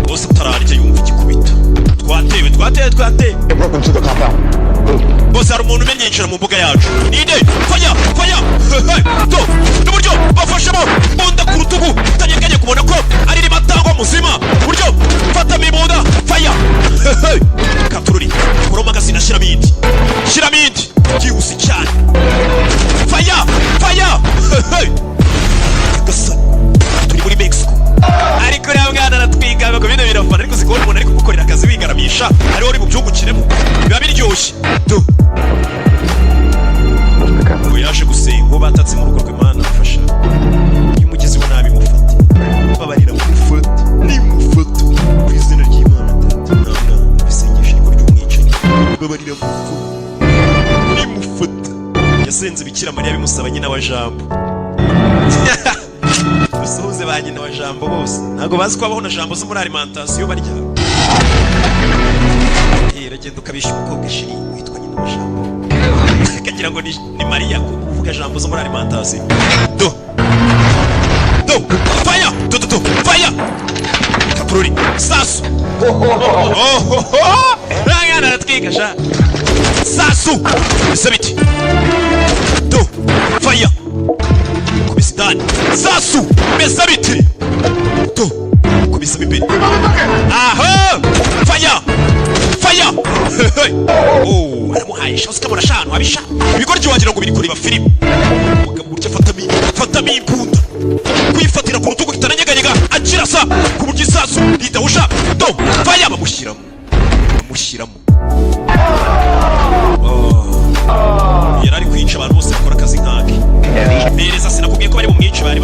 bose atararya yumva igikubita. Twatewe, twatewe, twatewe. They broke into the compound. Bose, hari umuntu umenye yinjira mu mbuga yacu. Ninde? Faya, faya. Hey, do n'uburyo bafashemo bunda ku rutugu, utanyeganye kubona ko ari rimatangwa muzima. Uburyo fatamo imbunda. Faya. Hey, katururi, kuroma agasina, shyiramo indi, shyiramo indi byihuse cyane. Faya, faya. Hey, gasani, turi muri Mexico. Ariko uriya mwana aratwiga ngo bino birafana, ariko sikubona umuntu ari kugukorera akazi wigaramisha, ariwe uri bubyungukiremo, biba biryoshye. Do ngo yaje gusenga uwo batatse mu rugo rw'Imana. Mfasha, iyo umugezi wa nabi mufate, babarira, mufate, nimufate ku izina ry'Imana Data nta mwana bisengesha ariko ry'umwicanyi. Babarira, mufate, nimufate. Yasenze Bikira Mariya bimusaba, nyina wa Jambo. Dusuhuze ba nyina wa Jambo bose, ntabwo bazi ko habaho na jambo zo muri alimentation barya. Uragenda ukabisha umukobwa shiri witwa nyina wa Jambo, akagira ngo ni Mariya, kuko uvuga jambo zo muri alimentation. Do do, fire, do do do, fire, katururi, sasu. Oh, mwana aratwika sha. Sasu bisa biti. Do, fire, kubisa indani. Sasu bisa biti. Do, kubisa imbere aho. Fire, fire. Oh, aramuhaye sha. Usikamura sha, ahantu habisha ibigoryi wagira ngo biri kureba filime. Umugabo uburyo afatamo imbunda, kuyifatira ku rutugu kitaranyeganyega, akirasa ku buryo isasu ridahusha. Do, fire, bamushyiramo, bamushyiramo. Oh.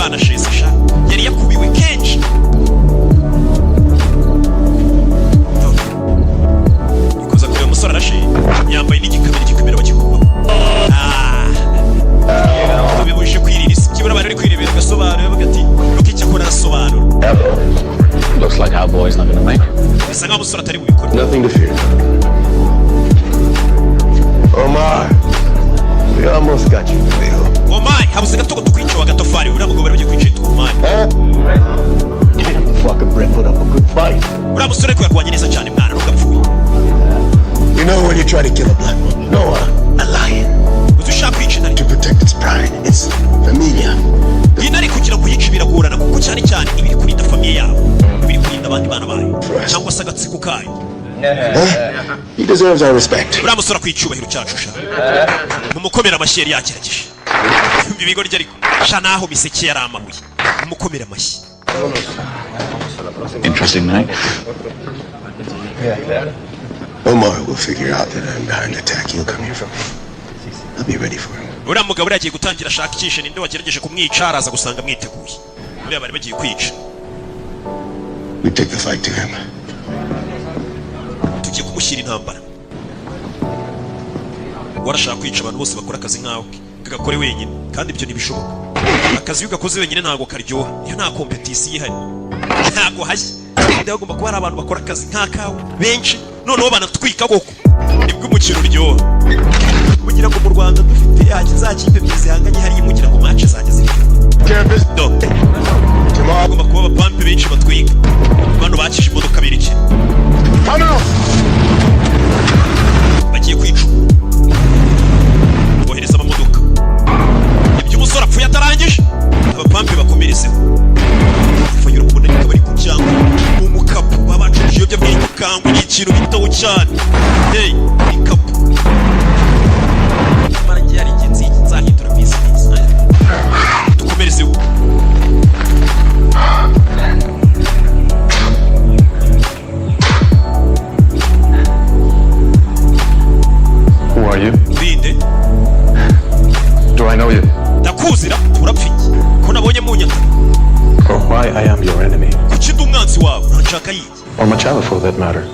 Banashese sha, yari yakubiwe kenshi. Ikoza kureba umusore arashe, yambaye n'igikamera, igikamera bagikuraho. Ah, bibujije kwirira isi. Byibura bari bari kwirebera agasobanuro, bavuga ati nuko icyo akora arasobanura. Looks like our boy's not gonna make it. Bisa nkaho umusore atari bubikore. Nothing to fear. Omar, we almost got you, Leo. Omar, habuze gato ngo tukwice wa gatofari. Uriya mugabo bari bagiye kwica yitwa Omar. Damn, the fucking Brit put up a good fight. Uriya musore ariko yarwanye neza cyane mwana, nubwo apfuye. You know when you try to kill a black man, no, a lion, Uzi ushaka kwica intare, to protect its pride, its familia. Intare kugira ngo uyice biragorana, kuko cyane cyane iba iri kurinda famille yabo, iba iri kurinda abandi bana bayo cyangwa se agatsiko kayo. Huh? He deserves our respect. Uriya musore akwiye icyubahiro cyacu sha, mumukomere amashyi, yari yagerageje. Ibigo rye ariko sha, naho miseke yari amabuye, mumukomere amashyi. Interesting night. Omar will figure out that I'm behind the attack. He'll come here for me. I'll be ready for him. Uriya mugabo uriya agiye gutangira ashakishe ninde wagerageje kumwica, araza gusanga mwiteguye uriya bari bagiye kwica. We take the fight to him. Tugiye kumushyira intambara. Warashaka kwica abantu bose bakora akazi nkawe kagakore wenyine, kandi ibyo ntibishoboka. Akazi iyo ugakoze wenyine ntabwo karyoha, iyo nta compétition ihari ntabwo hashya. Kandi hagomba kuba hari abantu bakora akazi nk'akawe benshi, noneho banatwika koko, nibwo umukino uryoha. Kugira ngo mu Rwanda dufite ya za kipe ebyiri zihanganye hariya, mugira ngo match zajya ziryoha. Do hagomba kuba abapampe benshi batwika. Bano bakije imodoka berekera bagiye kwica umuntu, bohereza amamodoka. Ibyo umusore apfuye atarangije, abapampe bakomerezeho. Fayura ubona ariko bari ku cyangwa ni umukapu baba bacuruje ibiyobyabwenge. Kangwa ni ikintu bitaho cyane. Hey, ikapu nyamara ngiye hari igihe nzahindura business. Dukomerezeho. Who are you? Urinde? Do I know you? Ndakuzira? Turapfa iki ko nabonye munyata? Or why I am your enemy? Kuki ndi umwanzi wawe? Uranshaka yiki? Or Machado for that matter?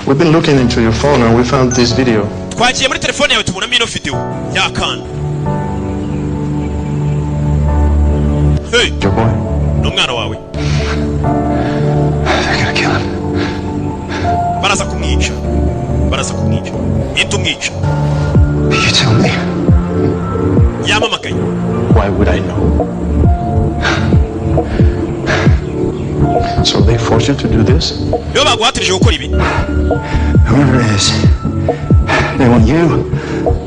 We've been looking into your phone and we found this video. Twagiye muri telefone yawe tubonamo ino video y'akana. Hey. Your boy. Ni umwana wawe? They're gonna kill him. Baraza kumwica, baraza kumwica. Ninde umwica? You tell me. Yamamagaye. Why would I know? So they forced you to do this? Nibo baguhatirije gukora ibi? Whoever it is, they want you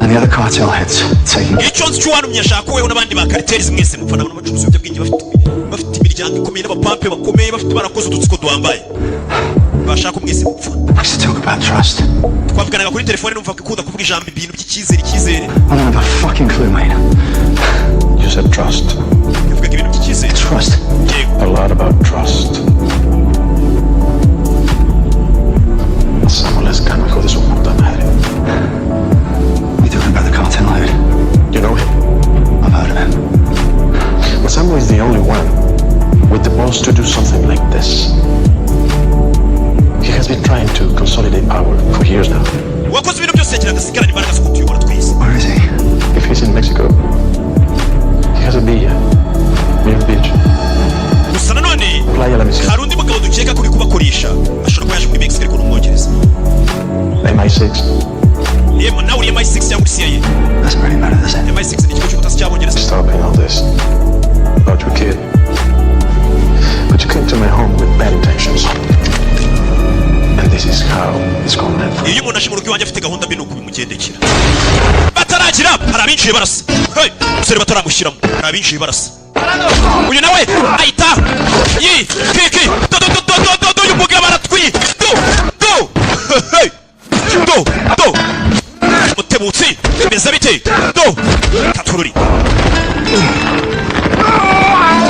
and the other cartel heads taken. Icyo nzi cy'uwantumye, ashaka weho n'abandi ba cartels mwese mupfa. N'abantu bacuruza ibiyobyabwenge bafite imiryango ikomeye n'abapampe bakomeye, bafite barakoze udutsiko duhambaye, bashaka mwese mupfa. I used to talk about trust. Twavuganaga kuri telefone, numva ikunda kuvuga ijambo ibintu by'icyizere, icyizere. I don't have a fucking clue, mate. You said trust. Yavugaga ibintu by'icyizere. Trust. Yego. A lot about trust. Samuel Escano, hijo de su puta madre. You talking about the cartel head? You know him? I've heard of him. But Samuel is the only one with the balls to do something like this. He has been trying to consolidate power for years now. Uwakoze ibintu byose yagira agasigarana imbaraga zo kutuyobora twese. Where is he? If he's in Mexico, he has a villa near the beach. Gusa nanone Playa La Misión. hari undi mugabo dukeka ko uri kubakoresha, ashobora kuba yaje muri Mexico, ariko ni umwongereza. MI6. Yemwe, nawe uri MI6 cyangwa uri CIA? Doesn't really matter, does it? MI6 ni ikigo cy'ubutasi cy'abongereza. Stopping all this about your kid. But you came to my home with bad intentions. And this is how it's gonna end for you. Iyo umuntu aje mu rugo iwanjye afite gahunda mbi, ni uko bimugendekera. Bataragira, hari abinjiye barasa. Hey, umusore bataramushyiramo, hari abinjiye barasa. Uyu nawe ahita yi kiki do do do do do do do. Uyu mugabo aratwi do do. Hey, do do mutebutsi, bimeze bite? Do katururi.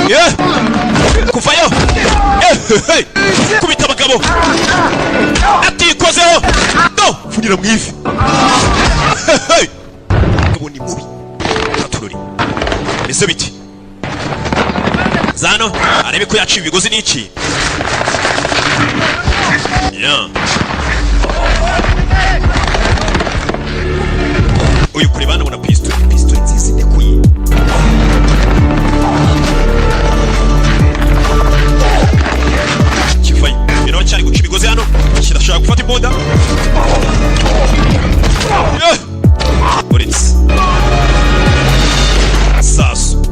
Yeah. Kuvayo. Eh, hey. Kubita abagabo atikozeho. Kavunira mu ivi. Hey! Ubu ni mubi. Katururi ese biti zano arebe ko yaciye imigozi n'iki. Yeah. Uyu kureba hano abona pisitoli, pisitoli nziza idekuye. Kivayo rero cyari guca imigozi hano, kirashaka gufata imbunda. Yeah! Uretse sasu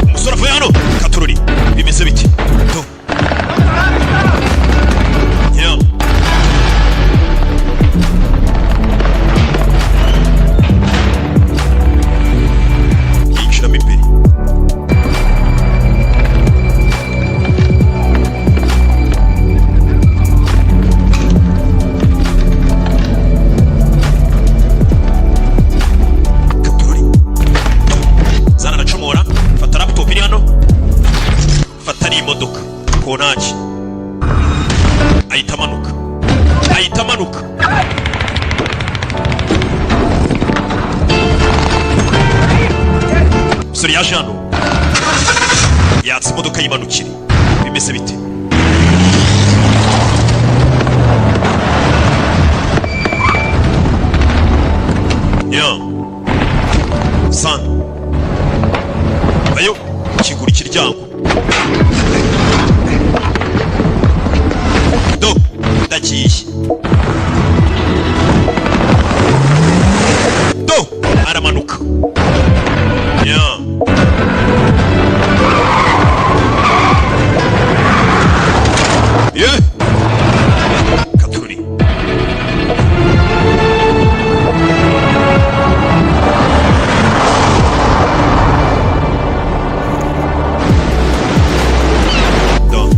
umusore avuye hano. Katururi bimeze biti do. Yeah. Yinjiramo imbere. Katururi zana aracomora, fata laptop iri hano, fata n'imodoka kontaki, ahita amanuka, ahita amanuka. Umusore yaje hano yatsa imodoka yimanukire. Bimeze bite? Ya sana ayo kingura ikiryango do, ndagiye do. Aramanuka ya. Ye katururi. Do.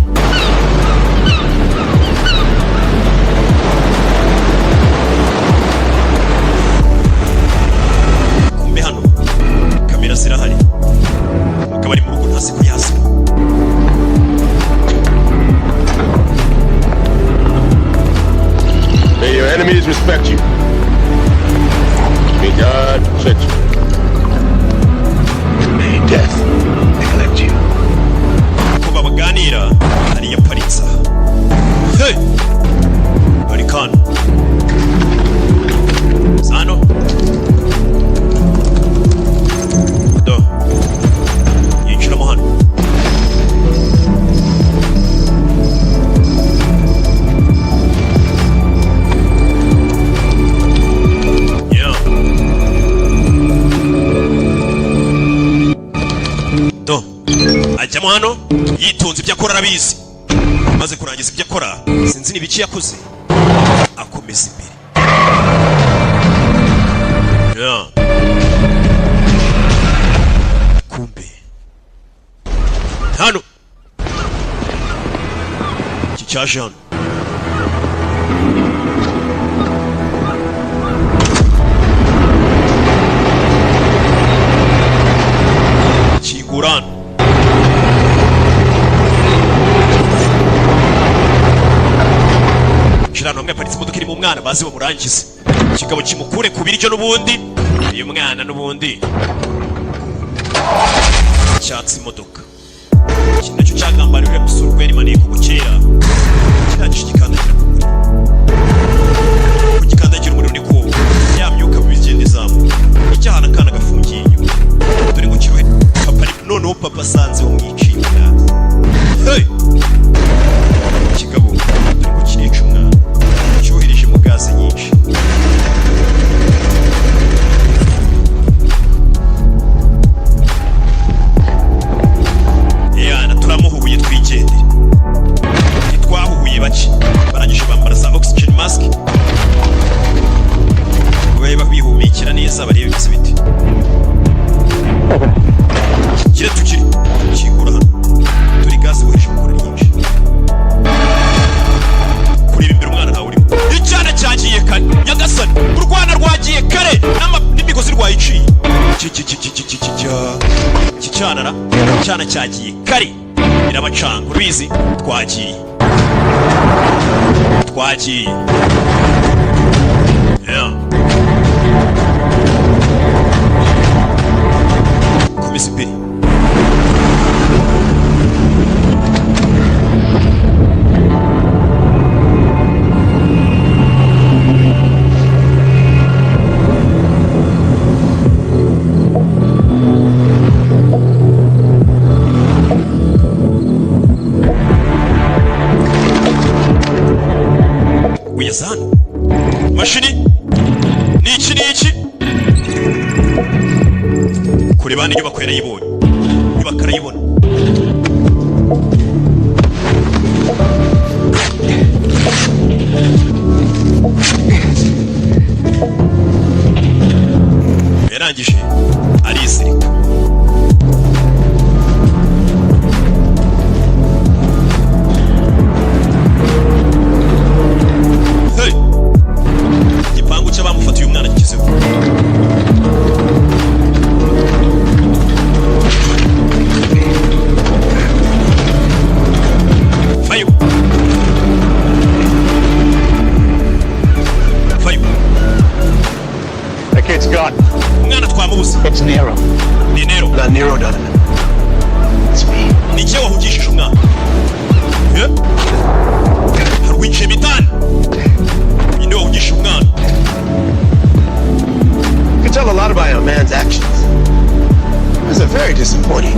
Kumbe hano kamera zirahari. Umugabo ari mu rugo ntazi ko yazima. May your enemies respect you. May God protect you. And may death neglect you. Ko babaganira hari yaparitse aha. Hey! Bari kano hano do, yinjiramo hano. Yeah. Do ajyamo hano yitonze, ibyo akora arabizi. Amaze kurangiza ibyo akora, sinzi n'ibiki yakoze, akomeza imbere. Yeah. Kumbe hano iki cyaje hano. Kingura hano. Shira ahantu hamwe haparitse imodoka irimo umwana, bazi bamurangize. Ikigabo kimukure ku biryo n'ubundi uyu mwana n'ubundi cyatsi imodoka. Iki nacyo cyagambaniye uriya musore ubwo yari maneko ngo kera kirangije gikandagira ku muriro. Ko gikandagira umuriro niko ya myuka mibi igenda izamuka. Icyahana akana gafungiye inyuma dore ngo kirohe papa noneho papa asanze wamwiciye umwana. Hey! Ikigabo dore ngo kirica umwana cyoherejemo gaze nyinshi. Yana turamuhubuye twigendere. Ntitwahuhuye bake, barangije bambara za oxygen mask, babe bihumekera neza, barebe bimeze bite. Kire tukiri kingura hano, turi gaze bohereje gukora nyinshi. Kureba imbere umwana ntawe urimo. Icyana cyagiye kare, nyagasani, urwana rwagiye kare n'imigozi rwayiciye. Iki cyana ra, icyana cyagiye kare. Birabacanga, urabizi. Twagiye, twagiye. Yeah. Komeza imbere. Ugeze hano, mashini ni iki? Ni iki? Kureba hano, inyubako yarayibonye, inyubako arayibona. Yarangije arizirika. Hey! Igipangu cy'abamufatiye umwana kigezeho. Fayo, fayo. The kid's gone. Umwana twamubuze. It's Nero. Ni Nero. Not Nero, Donovan. It's me. Ni jye wahugishije umwana. Eh? Hari uwinjiye mitani, uyu niwe wahugishije umwana. You can tell a lot by a man's actions. It was a very disappointing.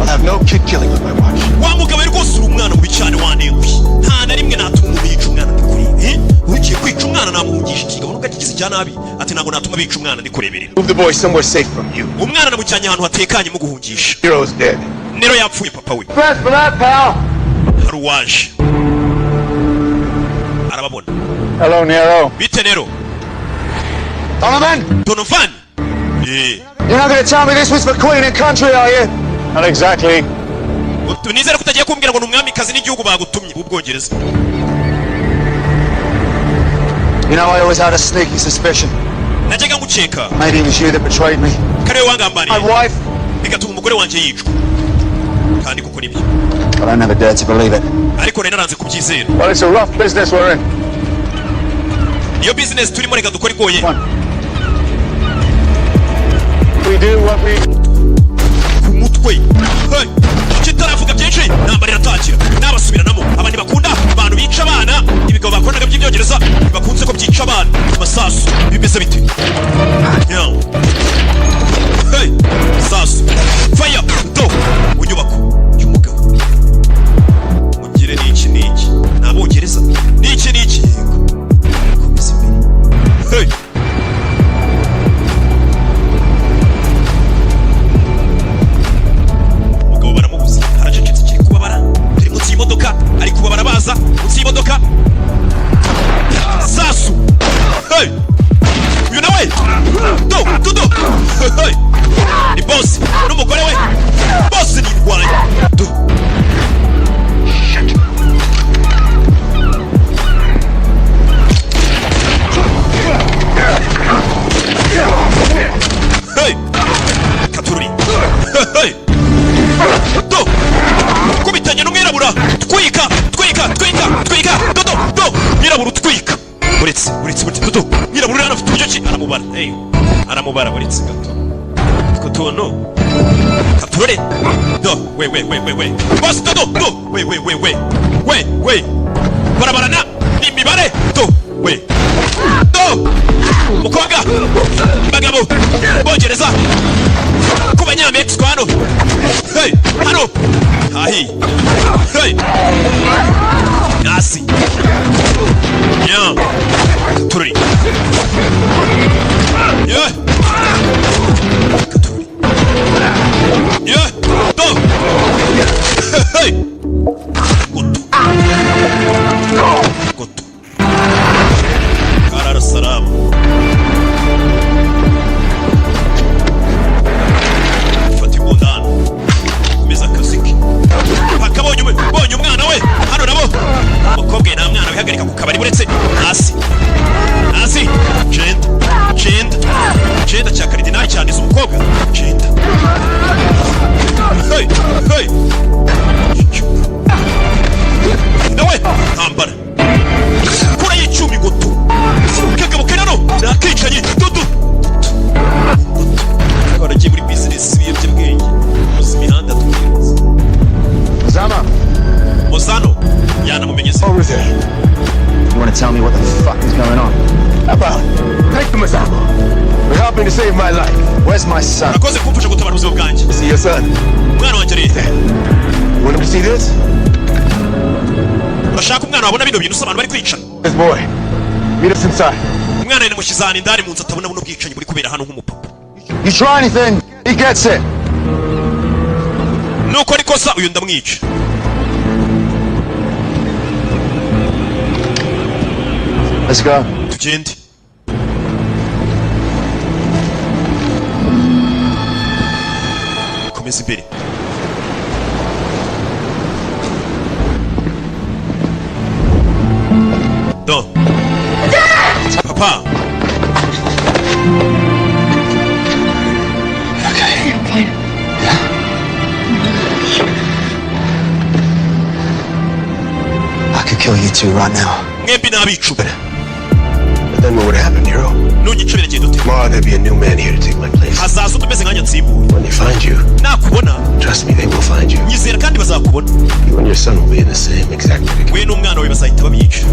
I'll have no kid killing on my watch. Wa mugabo we, rwose uri umwana mubi cyane, wanenguye. Nta na rimwe natuma umuntu yica umwana ndikureba. Eh? Ugiye kwica umwana namuhungisha ikigabo nubwo akigize icya nabi. Ati ntabwo natuma bica umwana ndikureberera. Move the boy somewhere safe from you. Umwana namujyanye ahantu hatekanye mu guhungisha. Nero's dead. Nero yapfuye, papa we. Press for that, pal. Hari uwaje arababona. Hello, Nero. Bite, Nero? Donovan! Donovan. Eh. You're not gonna tell me this was for Queen and country, are you? Not exactly. Nizere ko utagiye kumbwira ngo ni umwamikazi n'igihugu bagutumye b'Ubwongereza. You know, I always had a sneaky suspicion. Najyaga ngukeka. Maybe it was you that betrayed me. Ko ariwe wangambaniye. My wife. Bigatuma umugore wanjye yicwa, kandi kuko nibyo. But I never dared to believe it. Ariko rero naranze kubyizera. Well, it's a rough business we're in. Niyo business turimo, reka dukore igoye. We do what we Ku mutwe. Hey! Kitaravuga byinshi, intambara iratangira n'abasubiranamo. Aba ntibakunda abantu bica abana. Ibigabo bakoraga by'ibyongereza ntibakunze ko byica abana. Amasasu bimeze bite? Yeah. Hey! Sasu fire do mu nyubako y'umugabo mugire. N'iki n'iki? Ni Abongereza. N'iki n'iki? Yego, komeza imbere. Hey! Umugabo baramubuza, aracecetse, kiri kubabara. Turi munsi y'imodoka, ari kubabara, baza munsi y'imodoka. Sasu. Hey! Uyu nawe do do do. Hey! Ni boss n'umugore we, boss ni indwanyi do. Hey! Katururi. Hey! Do! Kubitanye n'umwirabura, twika, twika, twika, twika, do do do, mwirabura utwika. Uretse, uretse, uretse, do do. Mwirabura hano afite uburyo ki aramubara. Hey! Aramubara, uretse gato. Utwo tuntu. Katurore. Do, we we we we we. Boss, do do do. We we we we. We we. Barabarana ni imibare. Do we. Do! Mukobwa! Bagabo! Bongereza! Ku Banyamexico hano! Hey! Hano! Hahi! Hey! Hasi! Yeah! Tururi! Yeah! Katururi! Yeah! Do! Hey! Goto! Goto! Karara salamu! Fata imbunda hano, komeza akazi ke paka. Bonye umwana we hano nabo. Umukobwa nta mwana wihagarika ku kabari. Buretse hasi, hasi, cenda, cenda, cenda cya karidinali cyandiza umukobwa cenda. Hey, hey. Where's my son? Urakoze kumfasha gutabara ubuzima bwanjye. See your son. Umwana wanjye ari? You want him to see this? Urashaka umwana wabona bino bintu se, abantu bari kwicana? This boy. Meet us inside. Umwana namushyize ahantu indani mu nzu, atabona buno bwicanyi buri kubera hano nk'umupapa. You try anything, he gets it. Nuko ikosa uyu ndamwica. Let's go. Tugende. Komeza imbere. Do papa. Okay, I'm fine. I could kill you two right now. Mwembi n'abicuba. But then what would happen, Nero? Nunyica biragenda ute? Tomorrow there'd be a new man here to take my place. Hazaza undi umeze nkanjye nsimbure. When they find you, Nakubona. Trust me, they will find you. Nyizera kandi bazakubona. You and your son will be in the same exact predicament. We n'umwana wawe bazahita babica.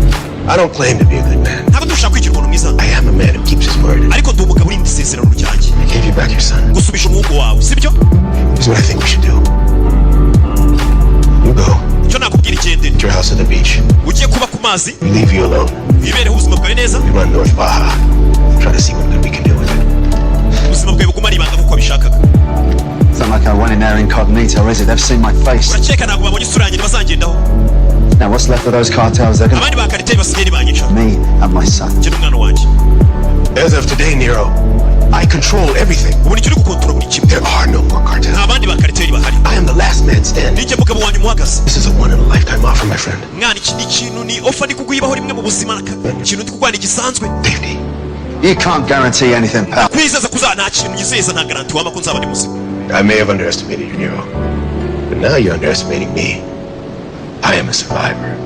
I don't claim to be a good man. Ntabwo dushaka kwigira umuntu mwiza. I am a man who keeps his word. Ariko ndi umugabo urinda isezerano ryanjye. I gave you back your son. Gusubisha umuhungu wawe, sibyo? Here's what I think we should do. You go Icyo nakubwira, igendere. to your house at the beach. Ugiye kuba ku mazi. We leave you alone. Wibereho ubuzima bwawe neza. We run North Baja. Try to see what good we can do with it. Ubuzima bwawe buguma ari ibanga nk'uko wabishakaga. It's not like I went in there incognito, is it? They've seen my face. Urakeka ntabwo babonye isura yanjye, ntibazangendaho? Now, what's left of those cartels? They're gonna Abandi ba cartel basigaye nibanyica. Me and my son. Njye n'umwana wanjye. As of today, Nero, I control everything. Ubu nicyo uri gukontorora buri kimwe. There are no more cartels. Nta bandi ba cartel bahari. I am the last man standing. Ninjye mugabo wanyu muhagaze. This is a one in a lifetime offer, my friend. Mwana, iki ni ikintu, ni offer ndi kuguhibaho rimwe mu buzima, ikintu ndi kuguha ni gisanzwe. Safety. You can't guarantee anything, pal. Kwizeza kuza nta kintu nyizeza, nta garantie wampa ko nzaba ndi muzima. I may have underestimated you, Nero. But now you're underestimating me. I am a survivor.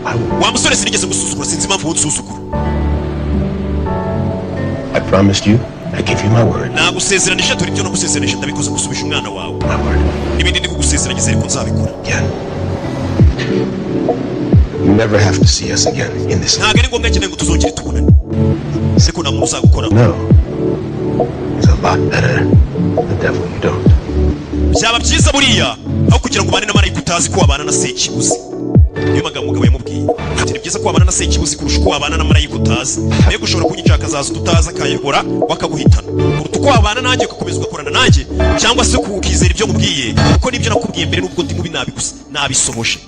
I will. Wa musore, sinigeze gusuzugura, sinzi impamvu unsuzugura. I promised you. I give you my word. Nagusezeranije, dore ibyo nagusezeranije ndabikoze, gusubisha umwana wawe. My word. N'ibindi ndi kugusezeranya ariko nzabikora. Again. You never have to see us again in this. Ntabwo ari ngombwa cyane ngo tuzongere tubonane, ariko nta muntu uzagukora. No. It's a lot better. The devil you don't. Byaba byiza buriya aho kugira ngo ubane na marayika utazi ko wabana na sekibuzi. Niyo magambo umugabo yamubwiye ati: "Ni byiza ko wabana na sekibuzi kurusha uko wabana na marayika utazi. Mbega ushobora kunyica, hakazaza utazi akayobora wakaguhitana, kuruta uko wabana nanjye ugakomeza ugakorana nanjye, cyangwa se ukizera ibyo nkubwiye, kuko nibyo nakubwiye mbere, nubwo ndi mubi nabigusa nabisohoje."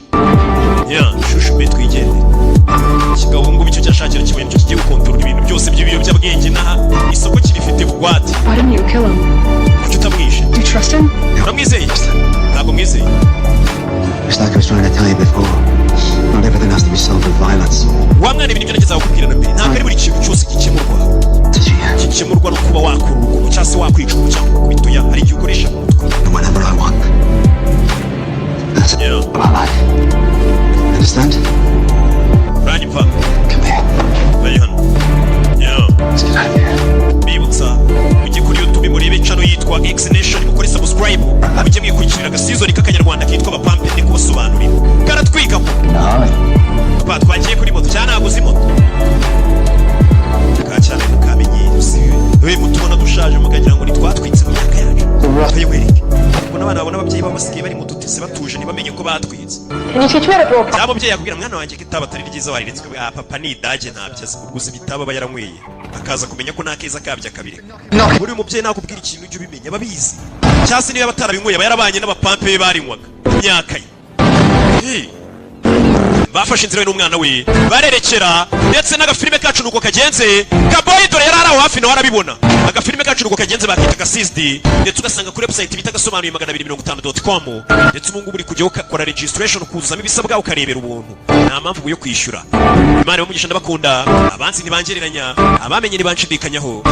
Ya shushu mbe twigendere. Ikigabo ubu ngubu icyo cyashakira kibonye nicyo kigiye gukontorora ibintu byose by'ibiyobyabwenge n'aha isoko kirifite bugwate. Why didn't you kill him? Kuki utamwishe? Do you trust him? Uramwizeye? Ntabwo mwizeye. It's like I was trying to tell you before. Not everything has to be solved with violence. Wa mwana, ibintu nibyo nageze kukubwira na mbere, ntabwo ari buri kintu cyose gikemurwa no kuba wakura urugomo cyangwa se wakwica umuntu cyangwa gukubita. Oya, hari igihe ukoresha mu mutwe. Whenever I want. That's my life. Understand? Uranyumva? Come here. Bari hano. Yeah. Let's get out of here. Mbibutsa mujye kuri YouTube murebe channel yitwa X Nation, mukore subscribe, mujye mwikurikirira agasizoni k'akanyarwanda kitwa Abapampe, ndi kubasobanurira karatwikamo. Papa, twagiye kuri moto cyangwa ntabwo uzi moto ka cyane mukamenyero si we mutubona dushaje mukagira ngo ntitwatwitse mu myaka yacu. Tuyiwereke ubona abana babona ababyeyi babo basigaye bari mu dutese batuje, ntibamenye ko batwitse. Can you teach me how to throw a Cyangwa umubyeyi yakubwira: "Mwana wanjye, ko itabi atari ryiza, wariretswe." "Ah papa, ni idage, ntabyo azi." Ubwo uzi ibitabo aba yaranyweye, akaza kumenya ko nta keza kabyo akabireka. Buri mubyeyi nakubwira ikintu ujye ubimenya ababizi, cyangwa se niba atarabinyweye aba yarabanye n'abapampe be barinywaga mu myaka ye. Hey. Bafashe inzira we n'umwana we barerekera, ndetse n'agafilime kacu nuko kagenze. Kaboyi dore yari ari aho hafi, nawe arabibona. Agafilime kacu nuko kagenze, bakita Seized, ndetse ugasanga kuri website bita gasobanuye 250.com, ndetse ubu ngubu uri kujyaho ukakora registration, ukuzuzamo ibisabwa, ukarebera ubuntu, nta mpamvu yo kwishyura. Imana y'umugisha, ndabakunda. Abanzi ntibangereranya, abamenye ntibanshidikanyaho.